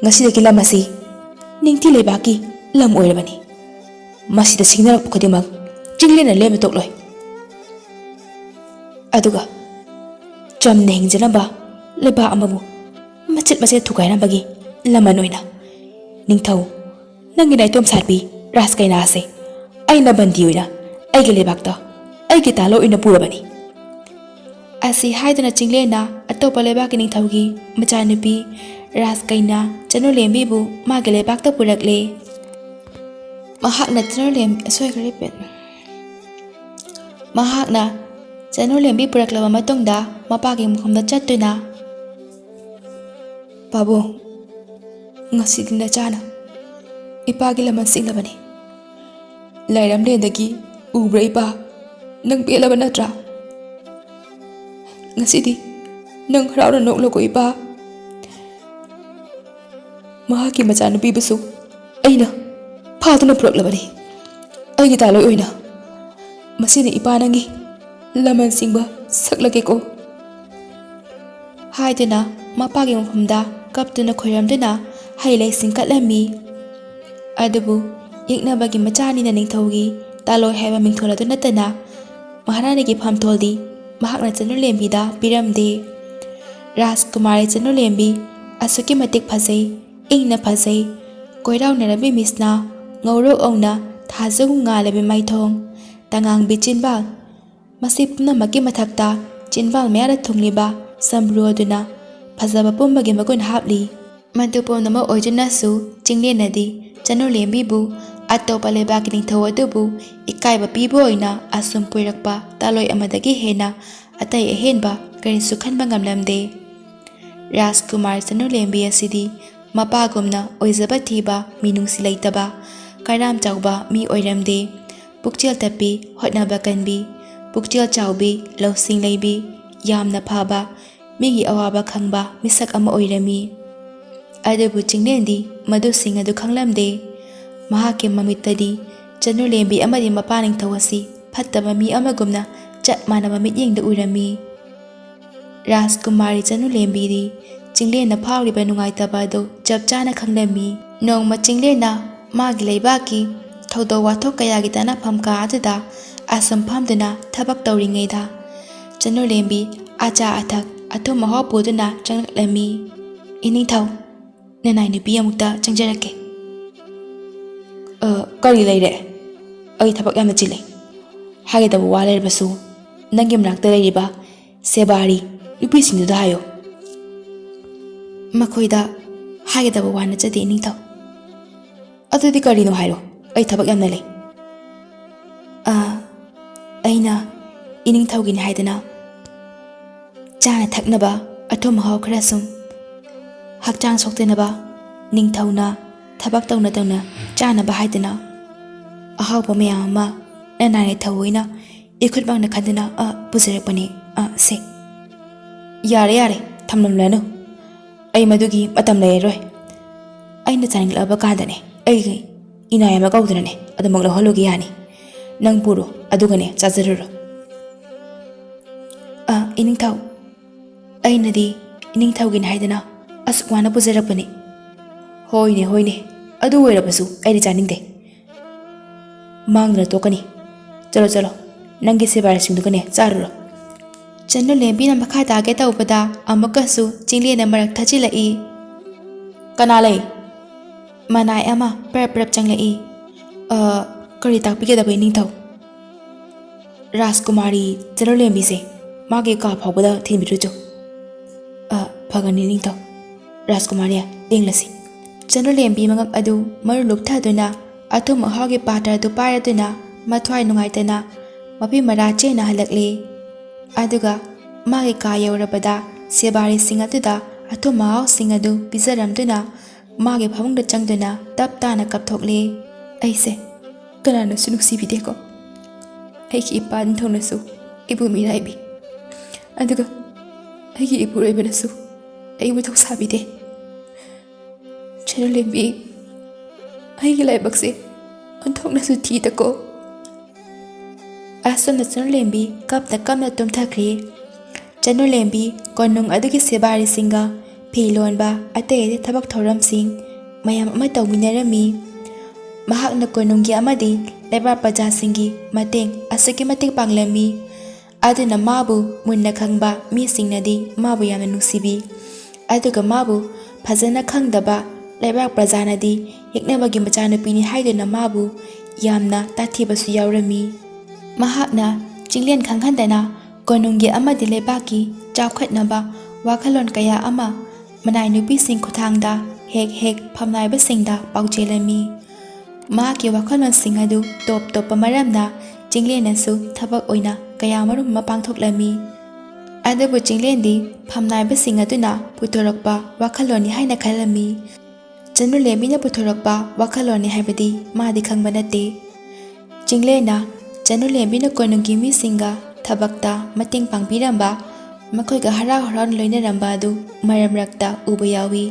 ꯉꯁꯤꯗꯒꯤ ꯂꯝ ꯑꯁꯤ ꯅꯤꯡꯊꯤ ꯂꯩꯕꯥꯛꯀꯤ ꯂꯝ ꯑꯣꯏꯔꯕꯅꯤ꯫ ꯃꯁꯤꯗ ꯁꯤꯡꯅꯔꯛꯄ ꯈꯨꯗꯤꯡꯃꯛ ꯆꯤꯡꯂꯦꯟꯅ ꯂꯦꯝꯅ ꯇꯣꯛꯂꯣꯏ꯫ ꯑꯗꯨꯒ ꯆꯝꯅ ꯍꯤꯡꯖꯅꯕ ꯂꯩꯕꯥꯛ ꯑꯃꯕꯨ ꯃꯆꯦꯠ ꯃꯆꯦꯠ ꯊꯨꯒꯥꯏꯔꯝꯕꯒꯤ ꯂꯃꯟ ꯑꯣꯏꯅ ꯅꯤꯡꯊꯧ ꯅꯪꯒꯤ ꯅꯥꯏꯇꯣꯝ ꯁꯥꯠꯄꯤ ꯔꯥꯖ ꯀꯩꯅꯥ ꯑꯁꯦ ꯑꯩꯅ ꯕꯟꯗꯤ ꯑꯣꯏꯅ ꯑꯩꯒꯤ ꯂꯩꯕꯥꯛꯇ ꯑꯩꯒꯤ ꯇꯥꯂꯣ ꯑꯣꯏꯅ ꯄꯨꯔꯕꯅꯤ꯫ ꯑꯁꯤ ꯍꯥꯏꯗꯨꯅ ꯆꯤꯡꯂꯦꯟꯅ ꯑꯇꯣꯞꯄ ꯂꯩꯕꯥꯛꯀꯤ ꯅꯤꯡꯊꯧꯒꯤ ꯃꯆꯥꯅꯨꯄꯤ ꯔꯥꯖꯀꯩꯅ ꯆꯅꯨꯂꯦꯝꯕꯤꯕꯨ ꯃꯥꯒꯤ ꯂꯩꯕꯥꯛꯇ ꯄꯨꯔꯛꯂꯦ꯫ ꯃꯍꯥꯛꯅ ꯆꯅꯨꯂꯦꯝ-, ꯁꯣꯏꯈ꯭ꯔꯦ, ꯄꯦꯠ-, ꯃꯍꯥꯛꯅ ꯆꯅꯨꯂꯦꯝꯕꯤ ꯄꯨꯔꯛꯂꯕ ꯃꯇꯨꯡꯗ ꯃꯄꯥꯒꯤ ꯃꯐꯝꯗ ꯆꯠꯇꯨꯅ, "ꯄꯥꯕꯨꯡ, ꯉꯁꯤꯗꯤ ꯅꯆꯥꯅ ꯏꯄꯥꯒꯤ ꯂꯃꯟ ꯁꯤꯡꯂꯕꯅꯤ꯫ ꯂꯥꯏꯔꯝꯂꯦꯟꯗꯒꯤ ꯎꯕ꯭ꯔꯥ ꯏꯄꯥ? ꯅꯪ ꯄꯦꯜꯂꯕ ꯅꯠꯇ꯭ꯔꯥ? ꯉꯁꯤꯗꯤ ꯅꯪ ꯍꯔꯥꯎꯅ ꯅꯣꯛꯂꯣꯀꯣ ꯏꯄꯥ꯫ ꯃꯍꯥꯛꯀꯤ ꯃꯆꯥꯅꯨꯄꯤꯕꯨꯁꯨ ꯑꯩꯅ ꯐꯥꯗꯨꯅ ꯄꯨꯔꯛꯂꯕꯅꯤ, ꯑꯩꯒꯤ ꯇꯥꯂꯣꯏ ꯑꯣꯏꯅ꯫ ꯃꯁꯤꯅ ꯏꯄꯥ ꯅꯪꯒꯤ ꯂꯃꯟ ꯁꯤꯡꯕ ꯁꯛꯂꯒꯦꯀꯣ" ꯍꯥꯏꯗꯨꯅ ꯃꯄꯥꯒꯤ ꯃꯐꯝꯗ ꯀꯞꯇꯨꯅ ꯈꯣꯏꯔꯝꯗꯨꯅ ꯍꯩ ꯂꯩꯁꯤꯡ ꯀꯠꯂꯝꯃꯤ꯫ ꯑꯗꯨꯕꯨ ꯌꯦꯛꯅꯕꯒꯤ ꯃꯆꯥꯅꯤꯅ ꯅꯤꯡꯊꯧꯒꯤ ꯇꯥꯂꯣꯏ ꯍꯥꯏꯕ ꯃꯤꯡꯊꯣꯜ ꯑꯗꯨ ꯅꯠꯇꯅ ꯃꯍꯥꯔꯥꯅꯤꯒꯤ ꯐꯝꯊꯣꯜꯗꯤ ꯃꯍꯥꯛꯅ ꯆꯅꯨꯂꯦꯝꯕꯤꯗ ꯄꯤꯔꯝꯗꯦ꯫ ꯔꯥꯖꯀꯨꯃꯥꯔꯤ ꯆꯅꯨꯂꯦꯝꯕꯤ ꯑꯁꯨꯛꯀꯤ ꯃꯇꯤꯛ ꯐꯖꯩ, ꯏꯪꯅ ꯐꯖꯩ꯫ ꯀꯣꯏꯔꯥꯎꯅꯔꯕꯤ ꯃꯤꯠꯁꯅꯥ, ꯉꯧꯔꯣꯛ ꯉꯧꯅ ꯊꯥꯖꯒꯨꯝ ꯉꯥꯜꯂꯕꯤ ꯃꯥꯏꯊꯣꯡ, ꯇꯉꯥꯡꯕꯤ ꯆꯤꯟꯕꯥꯜ, ꯃꯁꯤ ꯄꯨꯝꯅꯃꯛꯀꯤ ꯃꯊꯛꯇ ꯆꯤꯟꯕꯥꯜ ꯃꯌꯥꯗ ꯊꯨꯡꯂꯤꯕ ꯁꯝꯕ꯭ꯔꯨ ꯑꯗꯨꯅ ꯐꯖꯕ ꯄꯨꯝꯕꯒꯤ ꯃꯒꯨꯟ ꯍꯥꯞꯂꯤ꯫ ꯃꯗꯨ ꯄꯨꯝꯅꯃꯛ ꯑꯣꯏꯗꯨꯅꯁꯨ ꯆꯤꯡꯂꯦꯟꯅꯗꯤ ꯆꯅꯨꯂꯦꯝꯕꯤꯕꯨ ꯑꯇꯣꯞꯄ ꯂꯩꯕꯥꯛꯀꯤ ꯅꯤꯡꯊꯧ ꯑꯗꯨꯕꯨ ꯏꯀꯥꯏꯕ ꯄꯤꯕ ꯑꯣꯏꯅ ꯑꯁꯨꯝ ꯀꯣꯏꯔꯛꯄ ꯇꯥꯂꯣꯏ ꯑꯃꯗꯒꯤ ꯍꯦꯟꯅ ꯑꯇꯩ ꯑꯍꯦꯟꯕ ꯀꯔꯤꯁꯨ ꯈꯟꯕ ꯉꯝꯂꯝꯗꯦ꯫ ꯔꯥꯖꯀꯨꯃꯥꯔ ꯆꯅꯨꯂꯦꯝꯕꯤ ꯑꯁꯤꯗꯤ ꯃꯄꯥꯒꯨꯝꯅ ꯑꯣꯏꯖꯕ ꯊꯤꯕ, ꯃꯤꯅꯨꯡꯁꯤ ꯂꯩꯇꯕ, ꯀꯔꯥꯝ ꯆꯥꯎꯕ ꯃꯤ ꯑꯣꯏꯔꯝꯗꯦ꯫ ꯄꯨꯛꯆꯦꯜ ꯇꯞꯄꯤ, ꯍꯣꯠꯅꯕ ꯀꯟꯕꯤ, ꯄꯨꯛꯆꯦꯜ ꯆꯥꯎꯕꯤ, ꯂꯧꯁꯤꯡ ꯂꯩꯕꯤ, ꯌꯥꯝꯅ ꯐꯕ, ꯃꯤꯒꯤ ꯑꯋꯥꯕ ꯈꯪꯕ ꯃꯤꯁꯛ ꯑꯃ ꯑꯣꯏꯔꯝꯃꯤ꯫ ꯑꯗꯨꯕꯨ ꯆꯤꯡꯂꯦꯟꯗꯤ ꯃꯗꯨꯁꯤꯡ ꯑꯗꯨ ꯈꯪꯂꯝꯗꯦ꯫ ꯃꯍꯥꯛꯀꯤ ꯃꯃꯤꯠꯇꯗꯤ ꯆꯅꯨꯂꯦꯝꯕꯤ ꯑꯃꯗꯤ ꯃꯄꯥ ꯅꯤꯡꯊꯧ ꯑꯁꯤ ꯐꯠꯇꯕ ꯃꯤ ꯑꯃꯒꯨꯝꯅ ꯆꯞ ꯃꯥꯟꯅꯕ ꯃꯤꯠꯌꯦꯡꯗ ꯎꯔꯝꯃꯤ꯫ ꯔꯥꯖꯀꯨꯃꯥꯔꯤ ꯆꯅꯨꯂꯦꯝꯕꯤꯗꯤ ꯆꯤꯡꯂꯦꯟꯅ ꯐꯥꯎꯔꯤꯕ ꯅꯨꯡꯉꯥꯏꯇꯕ ꯑꯗꯨ ꯆꯞ ꯆꯥꯅ ꯈꯪꯂꯝꯃꯤ꯫ ꯅꯣꯡꯃ ꯆꯤꯡꯂꯦꯟꯅ ꯃꯥꯒꯤ ꯂꯩꯕꯥꯛꯀꯤ ꯊꯧꯗꯣꯛ ꯋꯥꯊꯣꯛ ꯀꯌꯥꯒꯤ ꯇꯥꯟꯅꯐꯝ ꯀꯥ ꯑꯗꯨꯗ ꯑꯁꯨꯝ ꯐꯝꯗꯨꯅ ꯊꯕꯛ ꯇꯧꯔꯤꯉꯩꯗ ꯆꯅꯨꯂꯦꯝꯕꯤ ꯑꯆꯥ ꯑꯊꯛ ꯑꯊꯨꯝ ꯑꯍꯥꯎ ꯄꯨꯗꯨꯅ ꯆꯪꯂꯛꯂꯝꯃꯤ꯫ "ꯏꯅꯤꯡꯊꯧ, ꯅꯅꯥꯏ ꯅꯨꯄꯤ ꯑꯃꯨꯛꯇ ꯆꯪꯖꯔꯛꯀꯦ꯫" "ꯑ, ꯀꯔꯤ ꯂꯩꯔꯦ? ꯑꯩ ꯊꯕꯛ ꯌꯥꯝꯅ ꯆꯤꯜꯂꯤ꯫ ꯍꯥꯏꯒꯗꯕ ꯋꯥ ꯂꯩꯔꯕꯁꯨ ꯅꯪꯒꯤ ꯃꯅꯥꯛꯇ ꯂꯩꯔꯤꯕ ꯁꯦꯕꯥꯔꯤ ꯅꯨꯄꯤꯁꯤꯡꯗꯨꯗ ꯍꯥꯏꯌꯣ꯫" ꯃꯈꯣꯏꯗ ꯍꯥꯏꯒꯗꯕ ꯋꯥ ꯅꯠꯆꯗꯦ, ꯏꯅꯤꯡꯊꯧ꯫ ꯑꯗꯨꯗꯤ ꯀꯔꯤꯅꯣ ꯍꯥꯏꯔꯣ, ꯑꯩ ꯊꯕꯛ ꯌꯥꯝꯅ ꯂꯩ꯫ ꯑ, ꯑꯩꯅ ꯏꯅꯤꯡꯊꯧꯒꯤꯅꯤ ꯍꯥꯏꯗꯅ ꯆꯥꯅ ꯊꯛꯅꯕ ꯑꯊꯨꯝ ꯑꯍꯥꯎ ꯈꯔ ꯁꯨꯝ, ꯍꯛꯆꯥꯡ ꯁꯣꯛꯇꯅꯕ ꯅꯤꯡꯊꯧꯅ ꯊꯕꯛ ꯇꯧꯅ ꯇꯧꯅ ꯆꯥꯅꯕ ꯍꯥꯏꯗꯅ ꯑꯍꯥꯎꯕ ꯃꯌꯥꯝ ꯑꯃ ꯅꯅꯥꯏꯅ ꯊꯑꯣꯏꯅ ꯏꯈꯨꯠꯃꯛꯅ ꯈꯟꯗꯨꯅ, ꯑ, ꯄꯨꯖꯔꯛꯄꯅꯤ꯫ ꯑ, ꯁꯦ꯫ ꯌꯥꯔꯦ, ꯌꯥꯔꯦ, ꯊꯝꯂꯝꯂꯅꯨ꯫ ꯑꯩ ꯃꯗꯨꯒꯤ ꯃꯇꯝ ꯂꯩꯔꯔꯣꯏ꯫ ꯑꯩꯅ ꯆꯥꯅꯤꯡꯂꯛꯑꯕ ꯀꯥꯟꯗꯅꯦ, ꯑꯩꯒꯤ ꯏꯅꯥꯏ ꯑꯃ ꯀꯧꯗꯨꯅꯅꯦ ꯑꯗꯨꯃꯛ ꯂꯧꯍꯜꯂꯨꯒꯦ ꯌꯥꯅꯤ꯫ ꯅꯪ ꯄꯨꯔꯣ, ꯑꯗꯨꯒꯅꯦ ꯆꯥꯖꯔꯨꯔꯣ꯫ ꯑ, ꯏꯅꯤꯡꯊꯧ, ꯑꯩꯅꯗꯤ ꯏꯅꯤꯡꯊꯧꯒꯤꯅꯤ ꯍꯥꯏꯗꯅ ꯑꯁꯨꯛ ꯋꯥꯅ ꯄꯨꯖꯔꯛꯄꯅꯤ꯫ ꯍꯣꯏꯅꯦ, ꯍꯣꯏꯅꯦ, ꯑꯗꯨ ꯑꯣꯏꯔꯕꯁꯨ ꯑꯩꯗꯤ ꯆꯥꯅꯤꯡꯗꯦ꯫ ꯃꯥꯡꯗꯅ ꯇꯣꯛꯀꯅꯤ꯫ ꯆꯠꯂꯣ, ꯆꯠꯂꯣ, ꯅꯪꯒꯤ ꯁꯦꯕꯥꯔꯤꯁꯤꯡꯗꯨꯒꯅꯦ ꯆꯥꯔꯨꯔꯣ꯫ ꯆꯅꯨꯂꯦꯝꯕꯤꯅ ꯃꯈꯥ ꯇꯥꯒꯦ ꯇꯧꯕꯗ ꯑꯃꯨꯛꯀꯁꯨ ꯆꯤꯡꯂꯦꯟꯅ ꯃꯔꯛ ꯊꯠꯆꯤꯜꯂꯛꯏ꯫ ꯀꯅꯥ ꯂꯩ? ꯃꯅꯥꯏ ꯑꯃ ꯄꯔꯞ ꯄꯔꯞ ꯆꯪꯂꯛꯏ꯫ "ꯑ, ꯀꯔꯤ ꯇꯥꯛꯄꯤꯒꯗꯕ, ꯏꯅꯤꯡꯊꯧ?" "ꯔꯥꯖꯀꯨꯃꯥꯔꯤ ꯆꯅꯨꯂꯦꯝꯕꯤꯁꯦ ꯃꯥꯒꯤ ꯀꯥ ꯐꯥꯎꯕꯗ ꯊꯤꯟꯕꯤꯔꯨꯆꯣ꯫" "ꯑ, ꯐꯒꯅꯤ, ꯏꯅꯤꯡꯊꯧ꯫ ꯔꯥꯖꯀꯨꯃꯥꯔꯤ, ꯂꯦꯡꯂꯁꯤ꯫" ꯆꯅꯨꯂꯦꯝꯕꯤ ꯃꯉꯛ ꯑꯗꯨ ꯃꯔꯨ ꯂꯨꯛꯊꯗꯨꯅ ꯑꯊꯨꯝ ꯑꯍꯥꯎꯒꯤ ꯄꯥꯇ꯭ꯔ ꯑꯗꯨ ꯄꯥꯏꯔꯗꯨꯅ ꯃꯊ꯭ꯋꯥꯏ ꯅꯨꯡꯉꯥꯏꯇꯅ ꯃꯄꯤ ꯃꯔꯥ ꯆꯦꯟꯅ ꯍꯜꯂꯛꯂꯤ꯫ ꯑꯗꯨꯒ ꯃꯥꯒꯤ ꯀꯥ ꯌꯧꯔꯕꯗ ꯁꯦꯕꯥꯔꯤꯁꯤꯡ ꯑꯗꯨꯗ ꯑꯊꯨꯝ ꯑꯍꯥꯎꯁꯤꯡ ꯑꯗꯨ ꯄꯤꯖꯔꯝꯗꯨꯅ ꯃꯥꯒꯤ ꯐꯃꯨꯡꯗ ꯆꯪꯗꯨꯅ ꯇꯞ ꯇꯥꯅ ꯀꯞꯊꯣꯛꯂꯦ꯫ ꯑꯩꯁꯦ ꯀꯅꯥꯅꯁꯨ ꯅꯨꯡꯁꯤꯕꯤꯗꯦꯀꯣ꯫ ꯑꯩꯒꯤ ꯏꯄꯥ ꯅꯤꯡꯊꯧꯅꯁꯨ ꯑꯩꯕꯨ ꯃꯤꯔꯥꯏꯕꯤ꯫ ꯑꯗꯨꯒ ꯑꯩꯒꯤ ꯏꯄꯨꯔꯣꯏꯕꯅꯁꯨ ꯑꯩꯕꯨ ꯊꯧꯁꯥꯕꯤꯗꯦ꯫ ꯆꯅꯨꯂꯦꯝꯕꯤ, ꯑꯩꯒꯤ ꯂꯥꯏꯕꯛꯁꯦ ꯑꯣꯟꯊꯣꯛꯅꯁꯨ ꯊꯤꯗꯀꯣ꯫ ꯑꯁꯨꯝꯅ ꯆꯅꯨꯂꯦꯝꯕꯤ ꯀꯞꯅ ꯀꯞꯅ ꯇꯨꯝꯊꯈ꯭ꯔꯦ꯫ ꯆꯅꯨꯂꯦꯝꯕꯤ ꯀꯣꯅꯨꯡ ꯑꯗꯨꯒꯤ ꯁꯦꯕꯥꯔꯤꯁꯤꯡꯒ, ꯐꯤ ꯂꯣꯟꯕ, ꯑꯇꯩ ꯑꯇꯩ ꯊꯕꯛ ꯊꯧꯔꯝꯁꯤꯡ ꯃꯌꯥꯝ ꯑꯃ ꯇꯧꯃꯤꯟꯅꯔꯝꯃꯤ꯫ ꯃꯍꯥꯛꯅ ꯀꯣꯅꯨꯡꯒꯤ ꯑꯃꯗꯤ ꯂꯩꯕꯥꯛ ꯄ꯭ꯔꯖꯥꯁꯤꯡꯒꯤ ꯃꯇꯦꯡ ꯑꯁꯨꯛꯀꯤ ꯃꯇꯤꯛ ꯄꯥꯡꯂꯝꯃꯤ꯫ ꯑꯗꯨꯅ ꯃꯥꯕꯨ ꯃꯨꯟꯅ ꯈꯪꯕ ꯃꯤꯁꯤꯡꯅꯗꯤ ꯃꯥꯕꯨ ꯌꯥꯝꯅ ꯅꯨꯡꯁꯤꯕꯤ꯫ ꯑꯗꯨꯒ ꯃꯥꯕꯨ ꯐꯖꯅ ꯈꯪꯗꯕ ꯂꯩꯕꯥꯛ ꯄ꯭ꯔꯖꯥꯅꯗꯤ ꯌꯦꯛꯅꯕꯒꯤ ꯃꯆꯥꯅꯨꯄꯤꯅꯤ ꯍꯥꯏꯗꯨꯅ ꯃꯥꯕꯨ ꯌꯥꯝꯅ ꯇꯥꯊꯤꯕꯁꯨ ꯌꯥꯎꯔꯝꯃꯤ꯫ ꯃꯍꯥꯛꯅ ꯆꯤꯡꯂꯦꯟ ꯈꯪꯍꯟꯗꯅ ꯀꯣꯅꯨꯡꯒꯤ ꯑꯃꯗꯤ ꯂꯩꯕꯥꯛꯀꯤ ꯆꯥꯎꯈꯠꯅꯕ ꯋꯥꯈꯜꯂꯣꯟ ꯀꯌꯥ ꯑꯃ ꯃꯅꯥꯏ ꯅꯨꯄꯤꯁꯤꯡ ꯈꯨꯠꯊꯥꯡꯗ ꯍꯦꯛ ꯍꯦꯛ ꯐꯝꯅꯥꯏꯕꯁꯤꯡꯗ ꯄꯥꯎ ꯆꯦꯜꯂꯝꯃꯤ꯫ ꯃꯍꯥꯛꯀꯤ ꯋꯥꯈꯜꯂꯣꯟꯁꯤꯡ ꯑꯗꯨ ꯇꯣꯞ ꯇꯣꯞꯄ ꯃꯔꯝꯅ ꯆꯤꯡꯂꯦꯟꯅꯁꯨ ꯊꯕꯛ ꯑꯣꯏꯅ ꯀꯌꯥ ꯃꯔꯨꯝ ꯑꯃ ꯄꯥꯡꯊꯣꯛꯂꯝꯃꯤ꯫ ꯑꯗꯨꯕꯨ ꯆꯤꯡꯂꯦꯟꯗꯤ ꯐꯝꯅꯥꯏꯕꯁꯤꯡ ꯑꯗꯨꯅ ꯄꯨꯊꯣꯔꯛꯄ ꯋꯥꯈꯜꯂꯣꯟꯅꯤ ꯍꯥꯏꯅ ꯈꯜꯂꯝꯃꯤ꯫ ꯆꯅꯨꯂꯦꯝꯕꯤꯅ ꯄꯨꯊꯣꯔꯛꯄ ꯋꯥꯈꯜꯂꯣꯟꯅꯤ ꯍꯥꯏꯕꯗꯤ ꯃꯥꯗꯤ ꯈꯪꯕ ꯅꯠꯇꯦ꯫ ꯆꯤꯡꯂꯦꯟꯅ ꯆꯅꯨꯂꯦꯝꯕꯤꯅ ꯀꯣꯅꯨꯡꯒꯤ ꯃꯤꯁꯤꯡꯒ ꯊꯕꯛꯇ ꯃꯇꯦꯡ ꯄꯥꯡꯕꯤꯔꯝꯕ, ꯃꯈꯣꯏꯒ ꯍꯔꯥꯎ ꯍꯔꯥꯎꯅ ꯂꯣꯏꯅꯔꯝꯕ ꯑꯗꯨ ꯃꯔꯛ ꯃꯔꯛꯇ ꯎꯕ ꯌꯥꯎꯏ꯫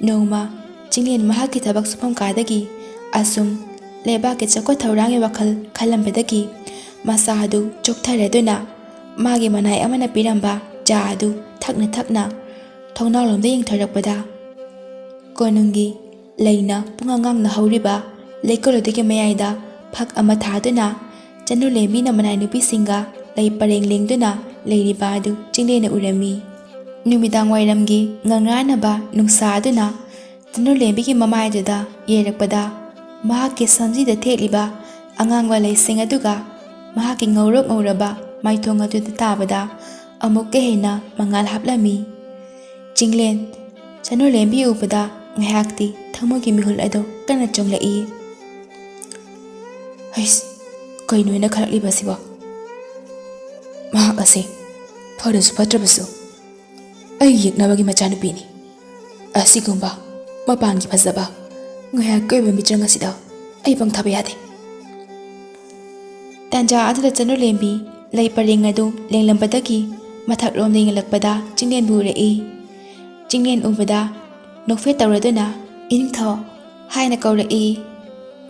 ꯅꯣꯡꯃ ꯆꯤꯡꯂꯦꯟ ꯃꯍꯥꯛꯀꯤ ꯊꯕꯛ ꯁꯨꯐꯝ ꯀꯥꯗꯒꯤ ꯑꯁꯨꯝ ꯂꯩꯕꯥꯛꯀꯤ ꯆꯥꯎꯈꯠ ꯊꯧꯔꯥꯡꯒꯤ ꯋꯥꯈꯜ ꯈꯜꯂꯝꯕꯗꯒꯤ ꯃꯁꯥ ꯑꯗꯨ ꯆꯣꯛꯊꯔꯗꯨꯅ ꯃꯥꯒꯤ ꯃꯅꯥꯏ ꯑꯃꯅ ꯄꯤꯔꯝꯕ ꯆꯥ ꯑꯗꯨ ꯊꯛꯅ ꯊꯛꯅ ꯊꯣꯡꯅꯥꯎꯂꯣꯝꯗ ꯌꯦꯡꯊꯣꯔꯛꯄꯗ ꯀꯣꯅꯨꯡꯒꯤ ꯂꯩꯅ ꯄꯨꯡꯉꯥꯡ ꯉꯥꯡꯅ ꯍꯧꯔꯤꯕ ꯂꯩꯀꯣꯜ ꯑꯗꯨꯒꯤ ꯃꯌꯥꯏꯗ ꯐꯛ ꯑꯃ ꯊꯥꯗꯨꯅ ꯆꯅꯨꯂꯦꯝꯕꯤꯅ ꯃꯅꯥꯏ ꯅꯨꯄꯤꯁꯤꯡꯒ ꯂꯩ ꯄꯔꯦꯡ ꯂꯦꯡꯗꯨꯅ ꯂꯩꯔꯤꯕ ꯑꯗꯨ ꯆꯤꯡꯂꯦꯟꯅ ꯎꯔꯝꯃꯤ꯫ ꯅꯨꯃꯤꯗꯥꯡ ꯋꯥꯏꯔꯝꯒꯤ ꯉꯥꯡꯔꯥꯟꯅꯕ ꯅꯨꯡꯁꯥ ꯑꯗꯨꯅ ꯆꯅꯨꯂꯦꯝꯕꯤꯒꯤ ꯃꯃꯥꯏꯗꯨꯗ ꯌꯩꯔꯛꯄꯗ ꯃꯍꯥꯛꯀꯤ ꯁꯝꯖꯤꯗ ꯊꯦꯠꯂꯤꯕ ꯑꯉꯥꯡꯕ ꯂꯩꯁꯤꯡ ꯑꯗꯨꯒ ꯃꯍꯥꯛꯀꯤ ꯉꯧꯔꯣꯛ ꯉꯧꯔꯕ ꯃꯥꯏꯊꯣꯡ ꯑꯗꯨꯗ ꯇꯥꯕꯗ ꯑꯃꯨꯛꯀ ꯍꯦꯟꯅ ꯃꯉꯥꯜ ꯍꯥꯞꯂꯝꯃꯤ꯫ ꯆꯤꯡꯂꯦꯟ ꯆꯅꯨꯂꯦꯝꯕꯤ ꯎꯕꯗ ꯉꯥꯏꯍꯥꯛꯇꯤ ꯊꯃꯣꯏꯒꯤ ꯃꯤꯍꯨꯜ ꯑꯗꯨ ꯀꯟꯅ ꯆꯣꯡꯂꯛꯏ꯫ "ꯍꯩꯁ, ꯀꯩꯅꯣ ꯑꯩꯅ ꯈꯜꯂꯛꯂꯤꯕꯁꯤꯕꯣ? ꯃꯍꯥꯛ ꯑꯁꯦ ꯐꯔꯁꯨ ꯐꯠꯇ꯭ꯔꯕꯁꯨ ꯑꯩ ꯌꯦꯛꯅꯕꯒꯤ ꯃꯆꯥꯅꯨꯄꯤꯅꯤ꯫ ꯑꯁꯤꯒꯨꯝꯕ ꯃꯄꯥꯟꯒꯤ ꯐꯖꯕ ꯉꯥꯏꯍꯥꯛꯀꯤ ꯑꯣꯏꯕ ꯃꯤꯆꯪ ꯑꯁꯤꯗ ꯑꯩ ꯄꯪꯊꯕ ꯌꯥꯗꯦ꯫" ꯇꯥꯟꯖꯥ ꯑꯗꯨꯗ ꯆꯅꯨꯂꯦꯝꯕꯤ ꯂꯩ ꯄꯔꯦꯡ ꯑꯗꯨ ꯂꯦꯡꯂꯝꯕꯗꯒꯤ ꯃꯊꯛꯂꯣꯝꯗ ꯌꯦꯡꯂꯛꯄꯗ ꯆꯤꯡꯂꯦꯟꯕꯨ ꯎꯔꯛꯏ꯫ ꯆꯤꯡꯂꯦꯟ ꯎꯕꯗ ꯅꯣꯛꯐꯦꯠ ꯇꯧꯔꯗꯨꯅ "ꯏꯅꯤꯡꯊꯧ" ꯍꯥꯏꯅ ꯀꯧꯔꯛꯏ꯫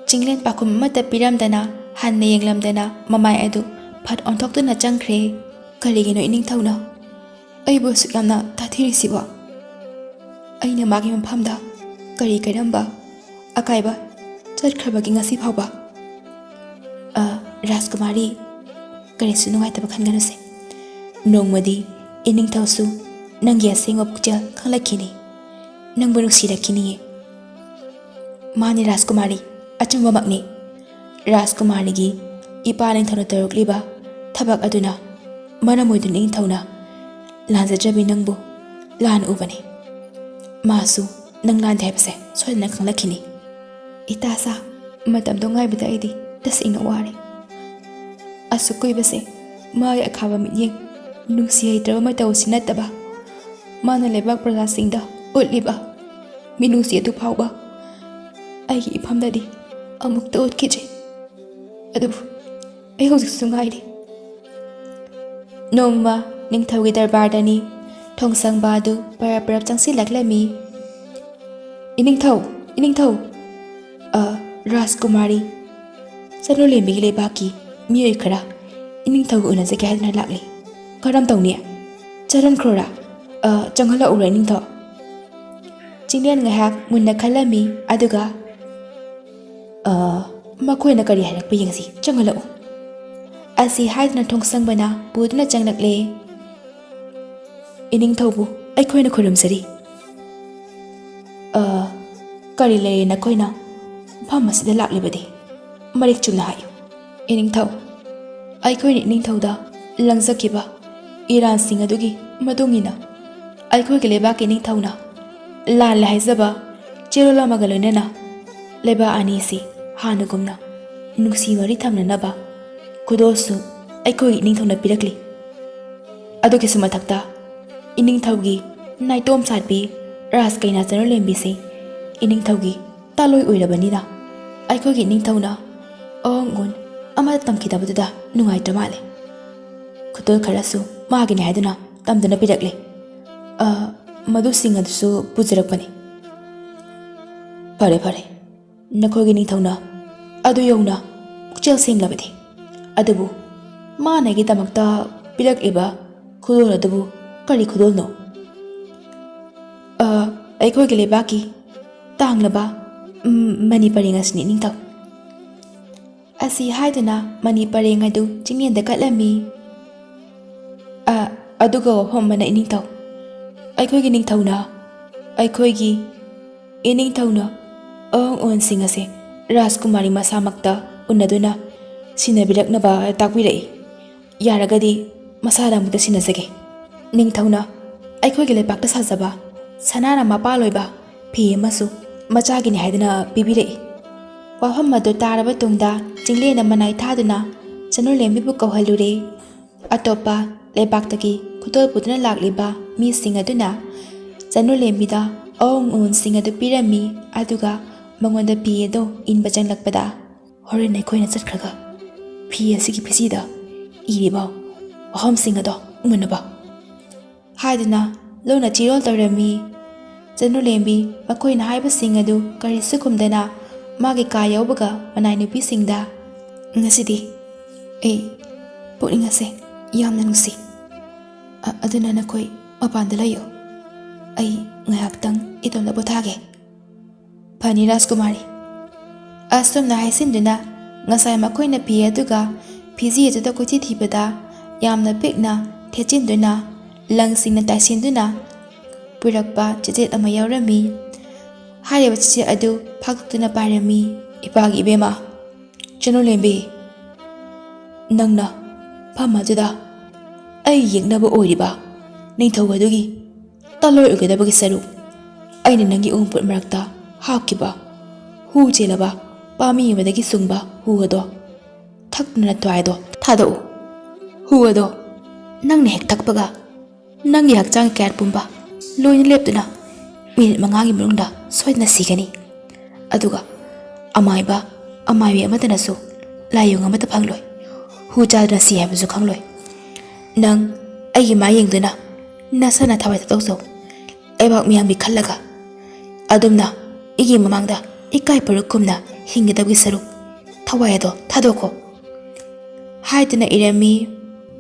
ꯆꯤꯡꯂꯦꯟ ꯄꯥꯎꯈꯨꯝ ꯑꯃꯠꯇ ꯄꯤꯔꯝꯗꯅ ꯍꯟꯅ ꯌꯦꯡꯂꯝꯗꯅ ꯃꯃꯥꯏ ꯑꯗꯨ ꯐꯠ ꯑꯣꯟꯊꯣꯛꯇꯨꯅ ꯆꯪꯈ꯭ꯔꯦ꯫ "ꯀꯔꯤꯒꯤꯅꯣ ꯏꯅꯤꯡꯊꯧꯅ ꯑꯩꯕꯨ ꯑꯁꯨꯛ ꯌꯥꯝꯅ ꯇꯥꯊꯤꯔꯤꯁꯤꯕꯣ? ꯑꯩꯅ ꯃꯥꯒꯤ ꯃꯐꯝꯗ ꯀꯔꯤ ꯀꯔꯝꯕ ꯑꯀꯥꯏꯕ ꯆꯠꯈ꯭ꯔꯕꯒꯦ ꯉꯁꯤ ꯐꯥꯎꯕ?" "ꯑ, ꯔꯥꯖꯀꯨꯃꯥꯔꯤ, ꯀꯔꯤꯁꯨ ꯅꯨꯡꯉꯥꯏꯇꯕ ꯈꯟꯒꯅꯨꯁꯦ꯫ ꯅꯣꯡꯃꯗꯤ ꯏꯅꯤꯡꯊꯧꯁꯨ ꯅꯪꯒꯤ ꯑꯁꯦꯡꯕ ꯄꯨꯛꯆꯦꯜ ꯈꯪꯂꯛꯈꯤꯅꯤ, ꯅꯪꯕꯨ ꯅꯨꯡꯁꯤꯔꯛꯈꯤꯅꯤꯌꯦ꯫" "ꯃꯥꯅꯤ ꯔꯥꯖꯀꯨꯃꯥꯔꯤ, ꯑꯆꯨꯝꯕꯃꯛꯅꯤ꯫ ꯔꯥꯖꯀꯨꯃꯥꯔꯤꯒꯤ ꯏꯄꯥ ꯅꯤꯡꯊꯧꯅ ꯇꯧꯔꯛꯂꯤꯕ ꯊꯕꯛ ꯑꯗꯨꯅ ꯃꯔꯝ ꯑꯣꯏꯗꯨꯅ ꯅꯤꯡꯊꯧꯅ ꯂꯥꯟꯖꯗ꯭ꯔꯕꯤ ꯅꯪꯕꯨ ꯂꯥꯟꯅ ꯎꯕꯅꯤ꯫" ꯃꯥꯁꯨ ꯅꯪ ꯂꯥꯟꯗꯦ ꯍꯥꯏꯕꯁꯦ ꯁꯣꯏꯗꯅ ꯈꯪꯂꯛꯈꯤꯅꯤ꯫ ꯏꯇꯥꯁꯥ, ꯃꯇꯝꯗꯣ ꯉꯥꯏꯕꯗ ꯑꯩꯗꯤ ꯇꯁꯦꯡꯅ ꯋꯥꯔꯦ꯫ ꯑꯁꯨꯛ ꯀꯨꯏꯕꯁꯦ ꯃꯥꯒꯤ ꯑꯈꯥꯕ ꯃꯤꯠꯌꯦꯡ, ꯅꯨꯡꯁꯤ ꯍꯩꯇ꯭ꯔꯕ ꯃꯇꯧ ꯑꯁꯤ ꯅꯠꯇꯕ, ꯃꯥꯅ ꯂꯩꯕꯥꯛ ꯄ꯭ꯔꯖꯥꯁꯤꯡꯗ ꯎꯠꯂꯤꯕ ꯃꯤꯅꯨꯡꯁꯤ ꯑꯗꯨ ꯐꯥꯎꯕ ꯑꯩꯒꯤ ꯏꯐꯝꯗꯗꯤ ꯑꯃꯨꯛꯇ ꯎꯠꯈꯤꯗ꯭ꯔꯤ꯫ ꯑꯗꯨꯕꯨ ꯑꯩ ꯍꯧꯖꯤꯛꯁꯨ ꯉꯥꯏꯔꯤ꯫ ꯅꯣꯡꯃ ꯅꯤꯡꯊꯧꯒꯤ ꯗꯔꯕꯥꯔꯗꯅꯤ ꯊꯣꯡꯁꯪꯕ ꯑꯗꯨ ꯄꯔꯞ ꯄꯔꯞ ꯆꯪꯁꯤꯜꯂꯛꯂꯝꯃꯤ꯫ "ꯏꯅꯤꯡꯊꯧ, ꯏꯅꯤꯡꯊꯧ!" "ꯑ, ꯔꯥꯖꯀꯨꯃꯥꯔꯤ, ꯆꯅꯨꯂꯦꯝꯕꯤꯒꯤ ꯂꯩꯕꯥꯛꯀꯤ ꯃꯤꯑꯣꯏ ꯈꯔ ꯏꯅꯤꯡꯊꯧꯒ ꯎꯅꯖꯒꯦ ꯍꯥꯏꯗꯨꯅ ꯂꯥꯛꯂꯤ꯫ ꯀꯔꯝ ꯇꯧꯅꯤ? ꯆꯠꯍꯟꯈ꯭ꯔꯣꯔꯥ? ꯑ, ꯆꯪꯍꯜꯂꯛꯎꯔꯥ, ꯏꯅꯤꯡꯊꯧ?" ꯆꯤꯡꯂꯦꯟ ꯉꯥꯏꯍꯥꯛ ꯃꯨꯟꯅ ꯈꯜꯂꯝꯃꯤ, ꯑꯗꯨꯒ, "ꯑ, ꯃꯈꯣꯏꯅ ꯀꯔꯤ ꯍꯥꯏꯔꯛꯄ ꯌꯦꯡꯁꯤ, ꯆꯪꯍꯜꯂꯛꯎ" ꯑꯁꯤ ꯍꯥꯏꯗꯨꯅ ꯊꯣꯡꯁꯪꯕꯅ ꯄꯨꯗꯨꯅ ꯆꯪꯂꯛꯂꯦ꯫ "ꯏꯅꯤꯡꯊꯧꯕꯨ ꯑꯩꯈꯣꯏꯅ ꯈꯨꯔꯨꯝꯖꯔꯤ꯫ ꯑ, ꯀꯔꯤ ꯂꯩꯔꯦ ꯅꯈꯣꯏꯅ ꯃꯐꯝ ꯑꯁꯤꯗ ꯂꯥꯛꯂꯤꯕꯗꯤ? ꯃꯔꯤꯛ ꯆꯨꯝꯅ ꯍꯥꯏꯌꯨ꯫" "ꯏꯅꯤꯡꯊꯧ, ꯑꯩꯈꯣꯏꯅ ꯏꯅꯤꯡꯊꯧꯗ ꯂꯪꯖꯈꯤꯕ ꯏꯔꯥꯟꯁꯤꯡ ꯑꯗꯨꯒꯤ ꯃꯇꯨꯡ ꯏꯟꯅ ꯑꯩꯈꯣꯏꯒꯤ ꯂꯩꯕꯥꯛꯀꯤ ꯅꯤꯡꯊꯧꯅ ꯂꯥꯜꯂꯦ ꯍꯥꯏꯖꯕ ꯆꯦꯔꯣꯜ ꯑꯃꯒ ꯂꯣꯏꯅꯅ ꯂꯩꯕꯥꯛ ꯑꯅꯤꯁꯤ ꯍꯥꯟꯅꯒꯨꯝꯅ ꯅꯨꯡꯁꯤ ꯃꯔꯤ ꯊꯝꯅꯅꯕ ꯈꯨꯗꯣꯜꯁꯨ ꯑꯩꯈꯣꯏꯒꯤ ꯏꯅꯤꯡꯊꯧꯅ ꯄꯤꯔꯛꯂꯤ꯫ ꯑꯗꯨꯒꯤꯁꯨ ꯃꯊꯛꯇ ꯏꯅꯤꯡꯊꯧꯒꯤ ꯅꯥꯏꯇꯣꯝ ꯁꯥꯠꯄꯤ ꯔꯥꯖ ꯀꯩꯅꯥ ꯆꯅꯨꯂꯦꯝꯕꯤꯁꯤ ꯏꯅꯤꯡꯊꯧꯒꯤ ꯇꯥꯂꯣꯏ ꯑꯣꯏꯔꯕꯅꯤꯅ ꯑꯩꯈꯣꯏꯒꯤ ꯏꯅꯤꯡꯊꯧꯅ ꯑꯋꯥꯡ ꯑꯣꯟ ꯑꯃꯠꯇ ꯇꯝꯈꯤꯗꯕꯗꯨꯗ ꯅꯨꯡꯉꯥꯏꯇ꯭ꯔ ꯃꯥꯜꯂꯦ꯫ ꯈꯨꯗꯣꯜ ꯈꯔꯁꯨ ꯃꯥꯒꯤꯅꯤ ꯍꯥꯏꯗꯨꯅ ꯇꯝꯗꯨꯅ ꯄꯤꯔꯛꯂꯦ꯫ ꯑ, ꯃꯗꯨꯁꯤꯡ ꯑꯗꯨꯁꯨ ꯄꯨꯖꯔꯛꯄꯅꯤ꯫" "ꯐꯔꯦ, ꯐꯔꯦ, ꯅꯈꯣꯏꯒꯤ ꯅꯤꯡꯊꯧꯅ ꯑꯗꯨ ꯌꯧꯅ ꯄꯨꯛꯆꯦꯜ ꯁꯦꯡꯂꯕꯗꯤ꯫ ꯑꯗꯨꯕꯨ ꯃꯥꯅ ꯑꯩꯒꯤꯗꯃꯛꯇ ꯄꯤꯔꯛꯂꯤꯕ ꯈꯨꯗꯣꯜ ꯑꯗꯨꯕꯨ ꯀꯔꯤ ꯈꯨꯗꯣꯜꯅꯣ?" "ꯑ, ꯑꯩꯈꯣꯏꯒꯤ ꯂꯩꯕꯥꯛꯀꯤ ꯇꯥꯡꯂꯕ, ꯎꯝ, ꯃꯅꯤ ꯄꯔꯦꯡ ꯑꯁꯤꯅꯤ, ꯅꯤꯡꯊꯧ" ꯑꯁꯤ ꯍꯥꯏꯗꯨꯅ ꯃꯅꯤ ꯄꯔꯦꯡ ꯑꯗꯨ ꯆꯤꯡꯂꯦꯟꯗ ꯀꯠꯂꯝꯃꯤ꯫ "ꯑ, ꯑꯗꯨꯒ ꯋꯥꯐꯝ ꯑꯃꯅ, ꯏꯅꯤꯡꯊꯧ, ꯑꯩꯈꯣꯏꯒꯤ ꯅꯤꯡꯊꯧꯅ, ꯑꯩꯈꯣꯏꯒꯤ ꯏꯅꯤꯡꯊꯧꯅ ꯑꯋꯥꯡ ꯑꯣꯟꯁꯤꯡ ꯑꯁꯦ ꯔꯥꯖꯀꯨꯃꯥꯔꯤ ꯃꯁꯥꯃꯛꯇ ꯎꯅꯗꯨꯅ ꯁꯤꯟꯅꯕꯤꯔꯛꯅꯕ ꯇꯥꯛꯄꯤꯔꯛꯏ꯫ ꯌꯥꯔꯒꯗꯤ ꯃꯁꯥꯗ ꯑꯃꯨꯛꯇ ꯁꯤꯟꯅꯖꯒꯦ꯫ ꯅꯤꯡꯊꯧꯅ ꯑꯩꯈꯣꯏꯒꯤ ꯂꯩꯄꯥꯛꯇ ꯁꯥꯖꯕ ꯁꯅꯥꯅ ꯃꯄꯥꯜ ꯑꯣꯏꯕ ꯐꯤ ꯑꯃꯁꯨ ꯃꯆꯥꯒꯤꯅꯤ ꯍꯥꯏꯗꯨꯅ ꯄꯤꯕꯤꯔꯛꯏ꯫ ꯋꯥꯐꯝ ꯑꯗꯨ ꯇꯥꯔꯕ ꯇꯨꯡꯗ ꯆꯤꯡꯂꯦꯟꯅ ꯃꯅꯥꯏ ꯊꯥꯗꯨꯅ ꯆꯅꯨꯂꯦꯝꯕꯤꯕꯨ ꯀꯧꯍꯜꯂꯨꯔꯦ꯫ ꯑꯇꯣꯞꯄ ꯂꯩꯕꯥꯛꯇꯒꯤ ꯈꯨꯗꯣꯜ ꯄꯨꯗꯨꯅ ꯂꯥꯛꯂꯤꯕ ꯃꯤꯁꯤꯡ ꯑꯗꯨꯅ ꯆꯅꯨꯂꯦꯝꯕꯤꯗ ꯑꯍꯣꯡ ꯑꯑꯣꯟꯁꯤꯡ ꯑꯗꯨ ꯄꯤꯔꯝꯃꯤ, ꯑꯗꯨꯒ ꯃꯉꯣꯟꯗ ꯐꯤ ꯑꯗꯨ ꯏꯟꯕ ꯆꯪꯂꯛꯄꯗ, "ꯍꯣꯔꯦꯟ ꯑꯩꯈꯣꯏꯅ ꯆꯠꯈ꯭ꯔꯒ ꯐꯤ ꯑꯁꯤꯒꯤ ꯐꯤꯖꯤꯗ ꯏꯔꯤꯕ ꯋꯥꯐꯝꯁꯤꯡ ꯑꯗꯣ ꯎꯅꯕ" ꯍꯥꯏꯗꯨꯅ ꯂꯣꯟꯅ ꯆꯤꯔꯣꯜ ꯇꯧꯔꯝꯃꯤ꯫ ꯆꯅꯨꯂꯦꯝꯕꯤ ꯃꯈꯣꯏꯅ ꯍꯥꯏꯕꯁꯤꯡ ꯑꯗꯨ ꯀꯔꯤꯁꯨ ꯈꯨꯝꯗꯅ ꯃꯥꯒꯤ ꯀꯥ ꯌꯧꯕꯒ ꯃꯅꯥꯏ ꯅꯨꯄꯤꯁꯤꯡꯗ, "ꯉꯁꯤꯗꯤ ꯑꯩ ꯄꯨꯛꯅꯤꯡ ꯑꯁꯦ ꯌꯥꯝꯅ ꯅꯨꯡꯁꯤ꯫ ꯑ-, ꯑꯗꯨꯅ ꯅꯈꯣꯏ ꯃꯄꯥꯟꯗ ꯂꯩꯌꯨ꯫ ꯑꯩ ꯉꯥꯏꯍꯥꯛꯇꯪ ꯏꯇꯣꯝꯇ ꯄꯣꯊꯥꯒꯦ꯫" "ꯐꯅꯤ ꯔꯥꯖꯀꯨꯃꯥꯔꯤ꯫" ꯑꯁꯨꯝꯅ ꯍꯥꯏꯁꯤꯟꯗꯨꯅ ꯉꯁꯥꯏ ꯃꯈꯣꯏꯅ ꯐꯤ ꯑꯗꯨꯒ ꯐꯤꯖꯤ ꯑꯗꯨꯗ ꯀꯣꯏꯊꯤ ꯊꯤꯕꯗ ꯌꯥꯝꯅ ꯄꯤꯛꯅ ꯊꯦꯠꯆꯤꯟꯗꯨꯅ ꯂꯪꯁꯤꯡꯅ ꯇꯥꯏꯁꯤꯟꯗꯨꯅ ꯄꯨꯔꯛꯄ ꯆꯦꯆꯦꯠ ꯑꯃ ꯌꯥꯎꯔꯝꯃꯤ꯫ ꯍꯥꯏꯔꯤꯕ ꯆꯦꯆꯦꯠ ꯑꯗꯨ ꯐꯥꯛꯇꯣꯛꯇꯨꯅ ꯄꯥꯏꯔꯝꯃꯤ꯫ "ꯏꯄꯥꯒꯤ ꯏꯕꯦꯝꯃ, ꯆꯅꯨꯂꯦꯝꯕꯤ, ꯅꯪꯅ ꯐꯝ ꯑꯗꯨꯗ ꯑꯩ ꯌꯦꯛꯅꯕ ꯑꯣꯏꯔꯤꯕ ꯅꯤꯡꯊꯧ ꯑꯗꯨꯒꯤ ꯇꯥꯂꯣꯏ ꯑꯣꯏꯒꯗꯕꯒꯤ ꯁꯔꯨꯛ, ꯑꯩꯅ ꯅꯪꯒꯤ ꯑꯎꯟꯄꯣꯠ ꯃꯔꯛꯇ ꯍꯥꯞꯈꯤꯕ ꯍꯨ ꯆꯦꯜꯂꯕ ꯄꯥꯝꯕꯤ ꯑꯃꯗꯒꯤ ꯁꯨꯡꯕ ꯍꯨ ꯑꯗꯣ ꯊꯛꯇꯨꯅ ꯊꯋꯥꯏꯗꯣ ꯊꯥꯗꯣꯛꯎ꯫ ꯍꯨ ꯑꯗꯣ ꯅꯪꯅ ꯍꯦꯛ ꯊꯛꯄꯒ ꯅꯪꯒꯤ ꯍꯛꯆꯥꯡꯒꯤ ꯀꯌꯥꯠ ꯄꯨꯝꯕ ꯂꯣꯏꯅ ꯂꯦꯞꯇꯨꯅ ꯃꯤꯅꯤꯠ ꯃꯉꯥꯒꯤ ꯃꯅꯨꯡꯗ ꯁꯣꯏꯗꯅ ꯁꯤꯒꯅꯤ꯫ ꯑꯗꯨꯒ ꯑꯃꯥꯏꯕ, ꯑꯃꯥꯏꯕꯤ ꯑꯃꯠꯇꯅꯁꯨ ꯂꯥꯏꯑꯣꯡ ꯑꯃꯠꯇ ꯐꯪꯂꯣꯏ꯫ ꯍꯨ ꯆꯥꯗꯨꯅ ꯁꯤ ꯍꯥꯏꯕꯁꯨ ꯈꯪꯂꯣꯏ꯫ ꯅꯪ ꯑꯩꯒꯤ ꯃꯥꯏ ꯌꯦꯡꯗꯨꯅ ꯅꯁꯥꯅ ꯊꯋꯥꯏ ꯊꯥꯗꯣꯛꯆꯧ꯫ ꯂꯩꯕꯥꯛ ꯃꯤꯌꯥꯝꯒꯤ ꯈꯜꯂꯒ ꯑꯗꯨꯝꯅ ꯑꯩꯒꯤ ꯃꯃꯥꯡꯗ ꯏꯀꯥꯏ ꯄꯨꯔꯛꯀꯨꯝꯅ ꯍꯤꯡꯒꯗꯕꯒꯤ ꯁꯔꯨꯛ ꯊꯋꯥꯏ ꯑꯗꯣ ꯊꯥꯗꯣꯛꯈꯣ" ꯍꯥꯏꯗꯨꯅ ꯏꯔꯝꯃꯤ꯫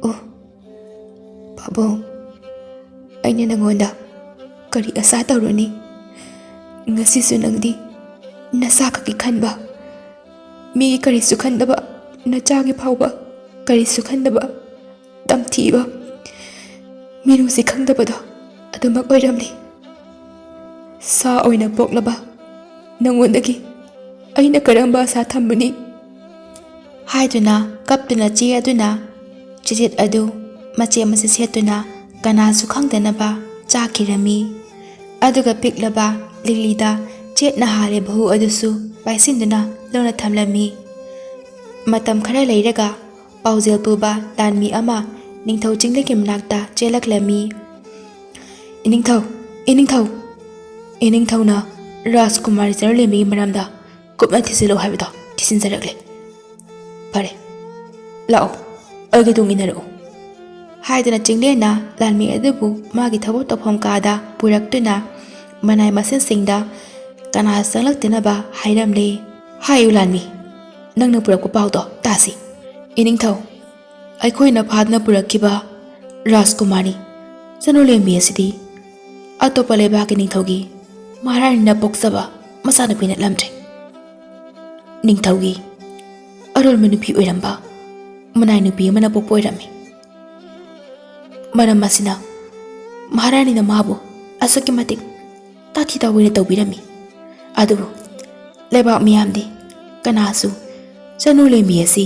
ꯑꯣ, ꯄꯥꯕꯨꯡ, ꯑꯩꯅ ꯅꯉꯣꯟꯗ ꯀꯔꯤ ꯑꯁꯥ ꯇꯧꯔꯨꯅꯤ? ꯉꯁꯤꯁꯨ ꯅꯪꯗꯤ ꯅꯁꯥ ꯈꯛꯀꯤ ꯈꯟꯕ, ꯃꯤꯒꯤ ꯀꯔꯤꯁꯨ ꯈꯟꯗꯕ, ꯅꯆꯥꯒꯤ ꯐꯥꯎꯕ ꯀꯔꯤꯁꯨ ꯈꯟꯗꯕ, ꯇꯝꯊꯤꯕ, ꯃꯤꯅꯨꯡꯁꯤ ꯈꯪꯗꯕꯗꯣ ꯑꯗꯨꯃꯛ ꯑꯣꯏꯔꯝꯂꯤ꯫ ꯁꯥ ꯑꯣꯏꯅ ꯄꯣꯛꯂꯕ ꯅꯉꯣꯟꯗꯒꯤ ꯑꯩꯅ ꯀꯔꯝꯕ ꯑꯁꯥ ꯊꯝꯕꯅꯤ? ꯍꯥꯏꯗꯨꯅ ꯀꯞꯇꯨꯅ ꯆꯦ ꯑꯗꯨꯅ ꯆꯦꯆꯦꯠ ꯑꯗꯨ ꯃꯆꯦꯠ ꯃꯆꯦꯠ ꯁꯦꯠꯇꯨꯅ ꯀꯅꯥꯁꯨ ꯈꯪꯗꯅꯕ ꯆꯥꯈꯤꯔꯝꯃꯤ꯫ ꯑꯗꯨꯒ ꯄꯤꯛꯂꯕ ꯂꯤꯛꯂꯤꯗ ꯆꯦꯠꯅ ꯍꯥꯜꯂꯤꯕ ꯍꯨ ꯑꯗꯨꯁꯨ ꯄꯥꯏꯁꯤꯟꯗꯨꯅ ꯂꯣꯟꯅ ꯊꯝꯂꯝꯃꯤ꯫ ꯃꯇꯝ ꯈꯔ ꯂꯩꯔꯒ ꯄꯥꯎꯖꯦꯜ ꯄꯨꯕ ꯂꯥꯟꯃꯤ ꯑꯃ ꯅꯤꯡꯊꯧ ꯆꯤꯡꯂꯦꯟꯒꯤ ꯃꯅꯥꯛꯇ ꯆꯦꯜꯂꯛꯂꯝꯃꯤ꯫ "ꯏꯅꯤꯡꯊꯧ, ꯏꯅꯤꯡꯊꯧ, ꯏꯅꯤꯡꯊꯧꯅ ꯔꯥꯖꯀꯨꯃꯥꯔꯤ ꯆꯅꯨꯂꯦꯝꯕꯤꯒꯤ ꯃꯔꯝꯗ ꯀꯨꯞꯅ ꯊꯤꯖꯤꯜꯂꯨ ꯍꯥꯏꯕꯗꯣ ꯊꯤꯖꯤꯟꯖꯔꯛꯂꯦ꯫ ꯐꯔꯦ, ꯂꯥꯛꯑꯣ, ꯑꯩꯒ ꯇꯨꯡ ꯏꯟꯅꯔꯛꯎ" ꯍꯥꯏꯗꯨꯅ ꯆꯤꯡꯂꯦꯟꯅ ꯂꯥꯟꯃꯤ ꯑꯗꯨꯕꯨ ꯃꯥꯒꯤ ꯊꯕꯛ ꯇꯧꯐꯝ ꯀꯥꯗ ꯄꯨꯔꯛꯇꯨꯅ ꯃꯅꯥꯏ ꯃꯁꯦꯟꯁꯤꯡꯗ ꯀꯅꯥ ꯆꯪꯂꯛꯇꯅꯕ ꯍꯥꯏꯔꯝꯂꯦ꯫ "ꯍꯥꯏꯌꯨ ꯂꯥꯟꯃꯤ, ꯅꯪꯅ ꯄꯨꯔꯛꯄ ꯄꯥꯎꯗꯣ ꯇꯥꯁꯤ꯫" "ꯏꯅꯤꯡꯊꯧ, ꯑꯩꯈꯣꯏꯅ ꯐꯥꯗꯨꯅ ꯄꯨꯔꯛꯈꯤꯕ ꯔꯥꯖꯀꯨꯃꯥꯔꯤ ꯆꯅꯨꯂꯦꯝꯕꯤ ꯑꯁꯤꯗꯤ ꯑꯇꯣꯞꯄ ꯂꯩꯕꯥꯛꯀꯤ ꯅꯤꯡꯊꯧꯒꯤ ꯃꯍꯥꯔꯥꯅꯤꯅ ꯄꯣꯛꯆꯕ ꯃꯆꯥꯅꯨꯄꯤ ꯅꯠꯂꯝꯗ꯭ꯔꯦ꯫ ꯅꯤꯡꯊꯧꯒꯤ ꯑꯔꯣꯟꯕ ꯅꯨꯄꯤ ꯑꯣꯏꯔꯝꯕ ꯃꯅꯥꯏ ꯅꯨꯄꯤ ꯑꯃꯅ ꯄꯣꯛꯄ ꯑꯣꯏꯔꯝꯃꯤ꯫ ꯃꯔꯝ ꯑꯁꯤꯅ ꯃꯍꯥꯔꯥꯅꯤꯅ ꯃꯥꯕꯨ ꯑꯁꯨꯛꯀꯤ ꯃꯇꯤꯛ ꯇꯥꯊꯤ ꯇꯥꯑꯣꯏꯅ ꯇꯧꯕꯤꯔꯝꯃꯤ꯫ ꯑꯗꯨꯕꯨ ꯂꯩꯕꯥꯛ ꯃꯤꯌꯥꯝꯗꯤ ꯀꯅꯥꯁꯨ ꯆꯅꯨꯂꯦꯝꯕꯤ ꯑꯁꯤ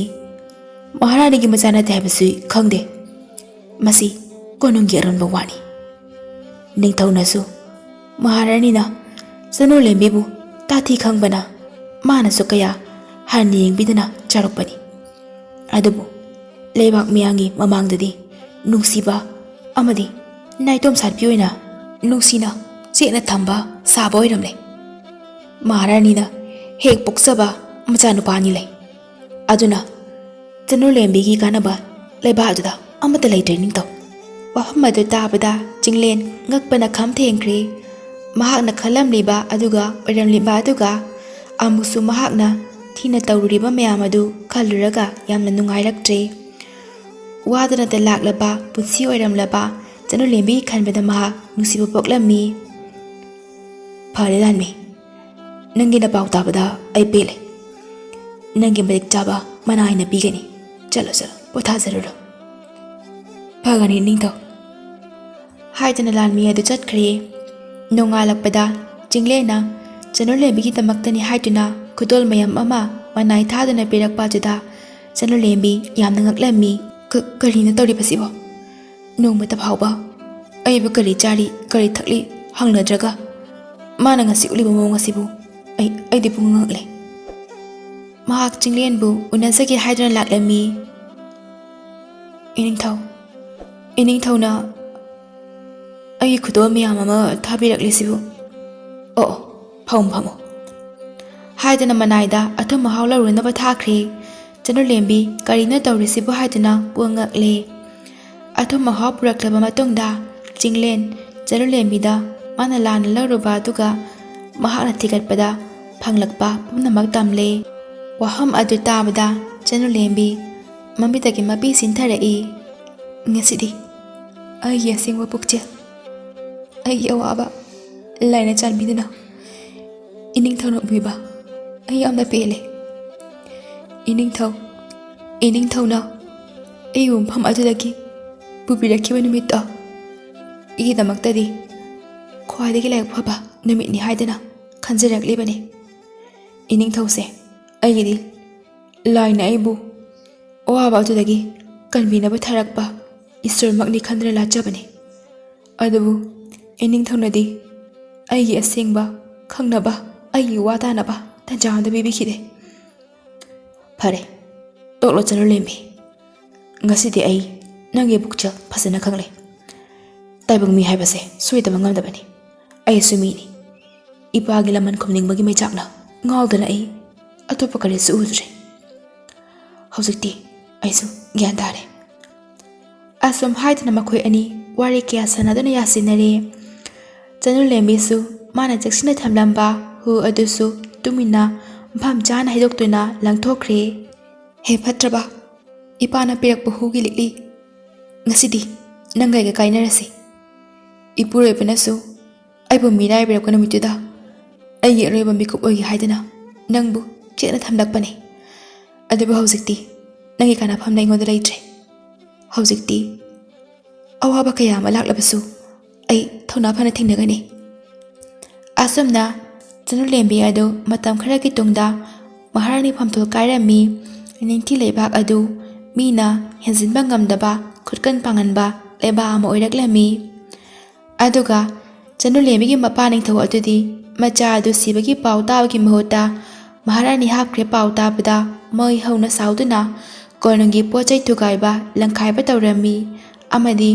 ꯃꯍꯥꯔꯥꯅꯤꯒꯤ ꯃꯆꯥ ꯅꯠꯇꯦ ꯍꯥꯏꯕꯁꯤ ꯈꯪꯗꯦ꯫ ꯃꯁꯤ ꯀꯣꯅꯨꯡꯒꯤ ꯑꯔꯣꯟꯕ ꯋꯥꯅꯤ꯫ ꯅꯤꯡꯊꯧꯅꯁꯨ ꯃꯍꯥꯔꯥꯅꯤꯅ ꯆꯅꯨꯂꯦꯝꯕꯤꯕꯨ ꯇꯥꯊꯤ ꯈꯪꯕꯅ ꯃꯥꯅꯁꯨ ꯀꯌꯥ ꯍꯟꯅ ꯌꯦꯡꯕꯤꯗꯅ ꯆꯥꯔꯛꯄꯅꯤ꯫ ꯑꯗꯨꯕꯨ ꯂꯩꯕꯥꯛ ꯃꯤꯌꯥꯝꯒꯤ ꯃꯃꯥꯡꯗꯗꯤ ꯅꯨꯡꯁꯤꯕ ꯑꯃꯗꯤ ꯅꯥꯏꯇꯣꯝ ꯁꯥꯠꯄꯤ ꯑꯣꯏꯅ ꯅꯨꯡꯁꯤꯅ ꯆꯦꯠꯅ ꯊꯝꯕ ꯁꯥꯕ ꯑꯣꯏꯔꯝꯂꯦ꯫ ꯃꯍꯥꯔꯥꯅꯤꯅ ꯍꯦꯛ ꯄꯣꯛꯆꯕ ꯃꯆꯥꯅꯨꯄꯥ ꯑꯅꯤ ꯂꯩ꯫ ꯑꯗꯨꯅ ꯆꯅꯨꯂꯦꯝꯕꯤꯒꯤ ꯀꯥꯟꯅꯕ ꯂꯩꯕꯥꯛ ꯑꯗꯨꯗ ꯑꯃꯠꯇ ꯂꯩꯇ꯭ꯔꯦ ꯅꯤꯡꯊꯧ꯫" ꯋꯥꯐꯝ ꯑꯗꯨ ꯇꯥꯕꯗ ꯆꯤꯡꯂꯦꯟ ꯉꯛꯄꯅ ꯈꯝ ꯊꯦꯡꯈ꯭ꯔꯦ꯫ ꯃꯍꯥꯛꯅ ꯈꯜꯂꯝꯂꯤꯕ ꯑꯗꯨꯒ ꯑꯣꯏꯔꯝꯂꯤꯕ ꯑꯗꯨꯒ ꯑꯃꯨꯛꯁꯨ ꯃꯍꯥꯛꯅ ꯊꯤꯅ ꯇꯧꯔꯨꯔꯤꯕ ꯃꯌꯥꯝ ꯑꯗꯨ ꯈꯜꯂꯨꯔꯒ ꯌꯥꯝꯅ ꯅꯨꯡꯉꯥꯏꯔꯛꯇ꯭ꯔꯦ꯫ ꯋꯥꯗꯅꯇ ꯂꯥꯛꯂꯕ ꯄꯨꯟꯁꯤ ꯑꯣꯏꯔꯝꯂꯕ ꯆꯅꯨꯂꯦꯝꯕꯤꯒꯤ ꯈꯟꯕꯗ ꯃꯍꯥꯛ ꯅꯨꯡꯁꯤꯕ ꯄꯣꯛꯂꯝꯃꯤ꯫ "ꯐꯔꯦ ꯂꯥꯟꯃꯤ, ꯅꯪꯒꯤ ꯅꯄꯥꯎ ꯇꯥꯕꯗ ꯑꯩ ꯄꯦꯜꯂꯦ꯫ ꯅꯪꯒꯤ ꯃꯇꯤꯛ ꯆꯥꯕ ꯃꯅꯥ ꯑꯩꯅ ꯄꯤꯒꯅꯤ꯫ ꯆꯠꯂꯣ, ꯆꯠꯂꯣ, ꯄꯣꯊꯥꯖꯔꯨꯔꯣ꯫" "ꯐꯒꯅꯤ ꯅꯤꯡꯊꯧ" ꯍꯥꯏꯗꯨꯅ ꯂꯥꯟꯃꯤ ꯑꯗꯨ ꯆꯠꯈ꯭ꯔꯦ꯫ ꯅꯣꯡꯉꯥꯜꯂꯛꯄꯗ ꯆꯤꯡꯂꯦꯟꯅ ꯆꯅꯨꯂꯦꯝꯕꯤꯒꯤꯗꯃꯛꯇꯅꯤ ꯍꯥꯏꯗꯨꯅ ꯈꯨꯗꯣꯜ ꯃꯌꯥꯝ ꯑꯃ ꯃꯅꯥꯏ ꯊꯥꯗꯨꯅ ꯄꯤꯔꯛꯄ ꯑꯗꯨꯗ ꯆꯅꯨꯂꯦꯝꯕꯤ ꯌꯥꯝꯅ ꯉꯛꯂꯝꯃꯤ꯫ "ꯀ-, ꯀꯔꯤꯅꯣ ꯇꯧꯔꯤꯕꯁꯤꯕꯣ? ꯅꯣꯡꯃꯇ ꯐꯥꯎꯕ ꯑꯩꯕꯨ ꯀꯔꯤ ꯆꯥꯔꯤ, ꯀꯔꯤ ꯊꯛꯂꯤ, ꯍꯪꯅꯗ꯭ꯔꯒ ꯃꯥꯅ ꯉꯁꯤ ꯎꯠꯂꯤꯕ ꯃꯑꯣꯡ ꯑꯁꯤꯕꯨ ꯑꯩ ꯑꯩꯗꯤ ꯄꯨꯡꯉꯛ ꯉꯛꯂꯦ꯫ ꯃꯍꯥꯛ ꯆꯤꯡꯂꯦꯟꯕꯨ ꯎꯅꯖꯒꯦ ꯍꯥꯏꯗꯨꯅ ꯂꯥꯛꯂꯝꯃꯤ꯫ "ꯏꯅꯤꯡꯊꯧ, ꯏꯅꯤꯡꯊꯧꯅ ꯑꯩꯒꯤ ꯈꯨꯗꯣꯜ ꯃꯌꯥꯝ ꯑꯃ ꯊꯥꯕꯤꯔꯛꯂꯤꯁꯤꯕꯨ? ꯑꯣ, ꯑꯣ, ꯐꯝꯃꯨ, ꯐꯝꯃꯨ" ꯍꯥꯏꯗꯨꯅ ꯃꯅꯥꯏꯗ ꯑꯊꯨꯝ ꯑꯍꯥꯎ ꯂꯧꯔꯨꯅꯕ ꯊꯥꯈ꯭ꯔꯦ꯫ ꯆꯅꯨꯂꯦꯝꯕꯤ ꯀꯔꯤꯅꯣ ꯇꯧꯔꯤꯁꯤꯕꯨ ꯍꯥꯏꯗꯨꯅ ꯄꯨꯡꯉꯛ ꯉꯛꯂꯦ꯫ ꯑꯊꯨꯝ ꯑꯍꯥꯎ ꯄꯨꯔꯛꯂꯕ ꯃꯇꯨꯡꯗ ꯆꯤꯡꯂꯦꯟ ꯆꯅꯨꯂꯦꯝꯕꯤꯗ ꯃꯥꯅ ꯂꯥꯟꯅ ꯂꯧꯔꯨꯕ ꯑꯗꯨꯒ ꯃꯍꯥꯛꯅ ꯊꯤꯒꯠꯄꯗ ꯐꯪꯂꯛꯄ ꯄꯨꯝꯅꯃꯛ ꯇꯝꯂꯦ꯫ ꯋꯥꯐꯝ ꯑꯗꯨ ꯇꯥꯕꯗ ꯆꯅꯨꯂꯦꯝꯕꯤ ꯃꯃꯤꯠꯇꯒꯤ ꯃꯄꯤ ꯆꯤꯟꯊꯔꯛꯏ꯫ "ꯉꯁꯤꯗꯤ ꯑꯩꯒꯤ ꯑꯁꯦꯡꯕ ꯄꯨꯛꯆꯦꯜ, ꯑꯩꯒꯤ ꯑꯋꯥꯕ ꯂꯥꯏꯅ ꯆꯥꯟꯕꯤꯗꯨꯅ ꯏꯅꯤꯡꯊꯧꯅ ꯎꯕꯤꯕ ꯑꯩ ꯌꯥꯝꯅ ꯄꯦꯜꯂꯦ꯫ ꯏꯅꯤꯡꯊꯧ, ꯏꯅꯤꯡꯊꯧꯅ ꯑꯩꯕꯨ ꯃꯐꯝ ꯑꯗꯨꯗꯒꯤ ꯄꯨꯕꯤꯔꯛꯈꯤꯕ ꯅꯨꯃꯤꯠꯇꯣ ꯑꯩꯒꯤꯗꯃꯛꯇꯗꯤ ꯈ꯭ꯋꯥꯏꯗꯒꯤ ꯂꯥꯏꯕꯛ ꯐꯕ ꯅꯨꯃꯤꯠꯅꯤ ꯍꯥꯏꯗꯅ ꯈꯟꯖꯔꯛꯂꯤꯕꯅꯤ꯫ ꯏꯅꯤꯡꯊꯧꯁꯦ ꯑꯩꯒꯤꯗꯤ ꯂꯥꯏꯅ ꯑꯩꯕꯨ ꯑꯋꯥꯕ ꯑꯗꯨꯗꯒꯤ ꯀꯟꯕꯤꯅꯕ ꯊꯥꯔꯛꯄ ꯏꯁꯣꯔꯃꯛꯅꯤ ꯈꯟꯗꯨꯅ ꯂꯥꯠꯆꯕꯅꯤ꯫ ꯑꯗꯨꯕꯨ ꯏꯅꯤꯡꯊꯧꯅꯗꯤ ꯑꯩꯒꯤ ꯑꯁꯦꯡꯕ ꯈꯪꯅꯕ, ꯑꯩꯒꯤ ꯋꯥ ꯇꯥꯅꯕ ꯇꯟꯖꯥ ꯑꯃꯗ ꯄꯤꯕꯤꯈꯤꯗꯦ"꯫ "ꯐꯔꯦ, ꯇꯣꯛꯂꯣ ꯆꯅꯨꯂꯦꯝꯕꯤ꯫ ꯉꯁꯤꯗꯤ ꯑꯩ ꯅꯪꯒꯤ ꯄꯨꯛꯆꯦꯜ ꯐꯖꯅ ꯈꯪꯂꯦ꯫ ꯇꯥꯏꯕꯪ ꯃꯤ ꯍꯥꯏꯕꯁꯦ ꯁꯣꯏꯗꯕ ꯉꯝꯗꯕꯅꯤ꯫ ꯑꯩꯁꯨ ꯃꯤꯅꯤ꯫ ꯏꯄꯥꯒꯤ ꯂꯃꯟ ꯈꯨꯝꯅꯤꯡꯕꯒꯤ ꯃꯩꯆꯥꯛꯅ ꯉꯥꯎꯗꯅ ꯑꯩ ꯑꯇꯣꯞꯄ ꯀꯔꯤꯁꯨ ꯎꯗ꯭ꯔꯦ꯫ ꯍꯧꯖꯤꯛꯇꯤ ꯑꯩꯁꯨ ꯒ꯭ꯌꯥꯟ ꯇꯥꯔꯦ"꯫ ꯑꯁꯨꯝ ꯍꯥꯏꯗꯨꯅ ꯃꯈꯣꯏ ꯑꯅꯤ ꯋꯥꯔꯤ ꯀꯌꯥ ꯁꯥꯟꯅꯗꯨꯅ ꯌꯥꯁꯤꯟꯅꯔꯦ꯫ ꯆꯅꯨꯂꯦꯝꯕꯤꯁꯨ ꯃꯥꯅ ꯆꯦꯛꯁꯤꯟꯅ ꯊꯝꯂꯝꯕ ꯍꯨ ꯑꯗꯨꯁꯨ ꯇꯨꯃꯤꯟꯅ ꯃꯐꯝ ꯆꯥꯅ ꯍꯩꯗꯣꯛꯇꯨꯅ ꯂꯪꯊꯣꯛꯈ꯭ꯔꯦ꯫ "ꯍꯦ ꯐꯠꯇ꯭ꯔꯕ, ꯏꯄꯥꯅ ꯄꯤꯔꯛꯄ ꯍꯨꯒꯤ ꯂꯤꯛꯂꯤ, ꯉꯁꯤꯗꯤ ꯅꯪꯒ ꯑꯩꯒ ꯀꯥꯏꯅꯔꯁꯤ꯫ ꯏꯄꯨꯔꯣꯏꯕꯅꯁꯨ ꯑꯩꯕꯨ ꯃꯤꯔꯥꯏꯕꯤꯔꯛꯄ ꯅꯨꯃꯤꯠꯇꯨꯗ ꯑꯩꯒꯤ ꯑꯔꯣꯏꯕ ꯃꯤꯀꯨꯞ ꯑꯣꯏꯒꯦ ꯍꯥꯏꯗꯨꯅ ꯅꯪꯕꯨ ꯆꯦꯠꯅ ꯊꯝꯂꯛꯄꯅꯤ꯫ ꯑꯗꯨꯕꯨ ꯍꯧꯖꯤꯛꯇꯤ ꯅꯪꯒꯤ ꯀꯥꯟꯅꯐꯝꯗ ꯑꯩꯉꯣꯟꯗ ꯂꯩꯇ꯭ꯔꯦ꯫ ꯍꯧꯖꯤꯛꯇꯤ ꯑꯋꯥꯕ ꯀꯌꯥ ꯑꯃ ꯂꯥꯛꯂꯕꯁꯨ ꯑꯩ ꯊꯧꯅꯥ ꯐꯅ ꯊꯦꯡꯅꯒꯅꯤ"꯫ ꯑꯁꯨꯝꯅ ꯆꯅꯨꯂꯦꯝꯕꯤ ꯑꯗꯨ ꯃꯇꯝ ꯈꯔꯒꯤ ꯇꯨꯡꯗ ꯃꯍꯥꯔꯥꯅꯤ ꯐꯝꯊꯣꯜ ꯀꯥꯏꯔꯝꯃꯤ꯫ ꯅꯤꯡꯊꯤ ꯂꯩꯕꯥꯛ ꯑꯗꯨ ꯃꯤꯅ ꯍꯦꯟꯖꯤꯟꯕ ꯉꯝꯗꯕ ꯈꯨꯠꯀꯟ ꯄꯥꯡꯒꯟꯕ ꯂꯩꯕꯥꯛ ꯑꯃ ꯑꯣꯏꯔꯛꯂꯝꯃꯤ꯫ ꯑꯗꯨꯒ ꯇꯅꯨꯂꯦꯝꯕꯤꯒꯤ ꯃꯄꯥ ꯅꯤꯡꯊꯧ ꯑꯗꯨꯗꯤ ꯃꯆꯥ ꯑꯗꯨ ꯁꯤꯕꯒꯤ ꯄꯥꯎ ꯇꯥꯕꯒꯤ ꯃꯍꯨꯠꯇ ꯃꯍꯥꯔꯥꯅꯤ ꯍꯥꯞꯈ꯭ꯔꯦ ꯄꯥꯎ ꯇꯥꯕꯗ ꯃꯩ ꯍꯧꯅ ꯁꯥꯎꯗꯨꯅ ꯀꯣꯅꯨꯡꯒꯤ ꯄꯣꯠ ꯆꯩ ꯊꯨꯒꯥꯏꯕ ꯂꯪꯈꯥꯏꯕ ꯇꯧꯔꯝꯃꯤ ꯑꯃꯗꯤ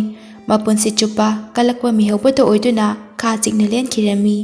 ꯃꯄꯨꯟꯁꯤ ꯆꯨꯞꯄ ꯀꯜꯂꯛꯄ ꯃꯤꯍꯧꯕꯇ ꯑꯣꯏꯗꯨꯅ ꯈꯥ ꯆꯤꯛꯅ ꯂꯦꯟꯈꯤꯔꯝꯃꯤ꯫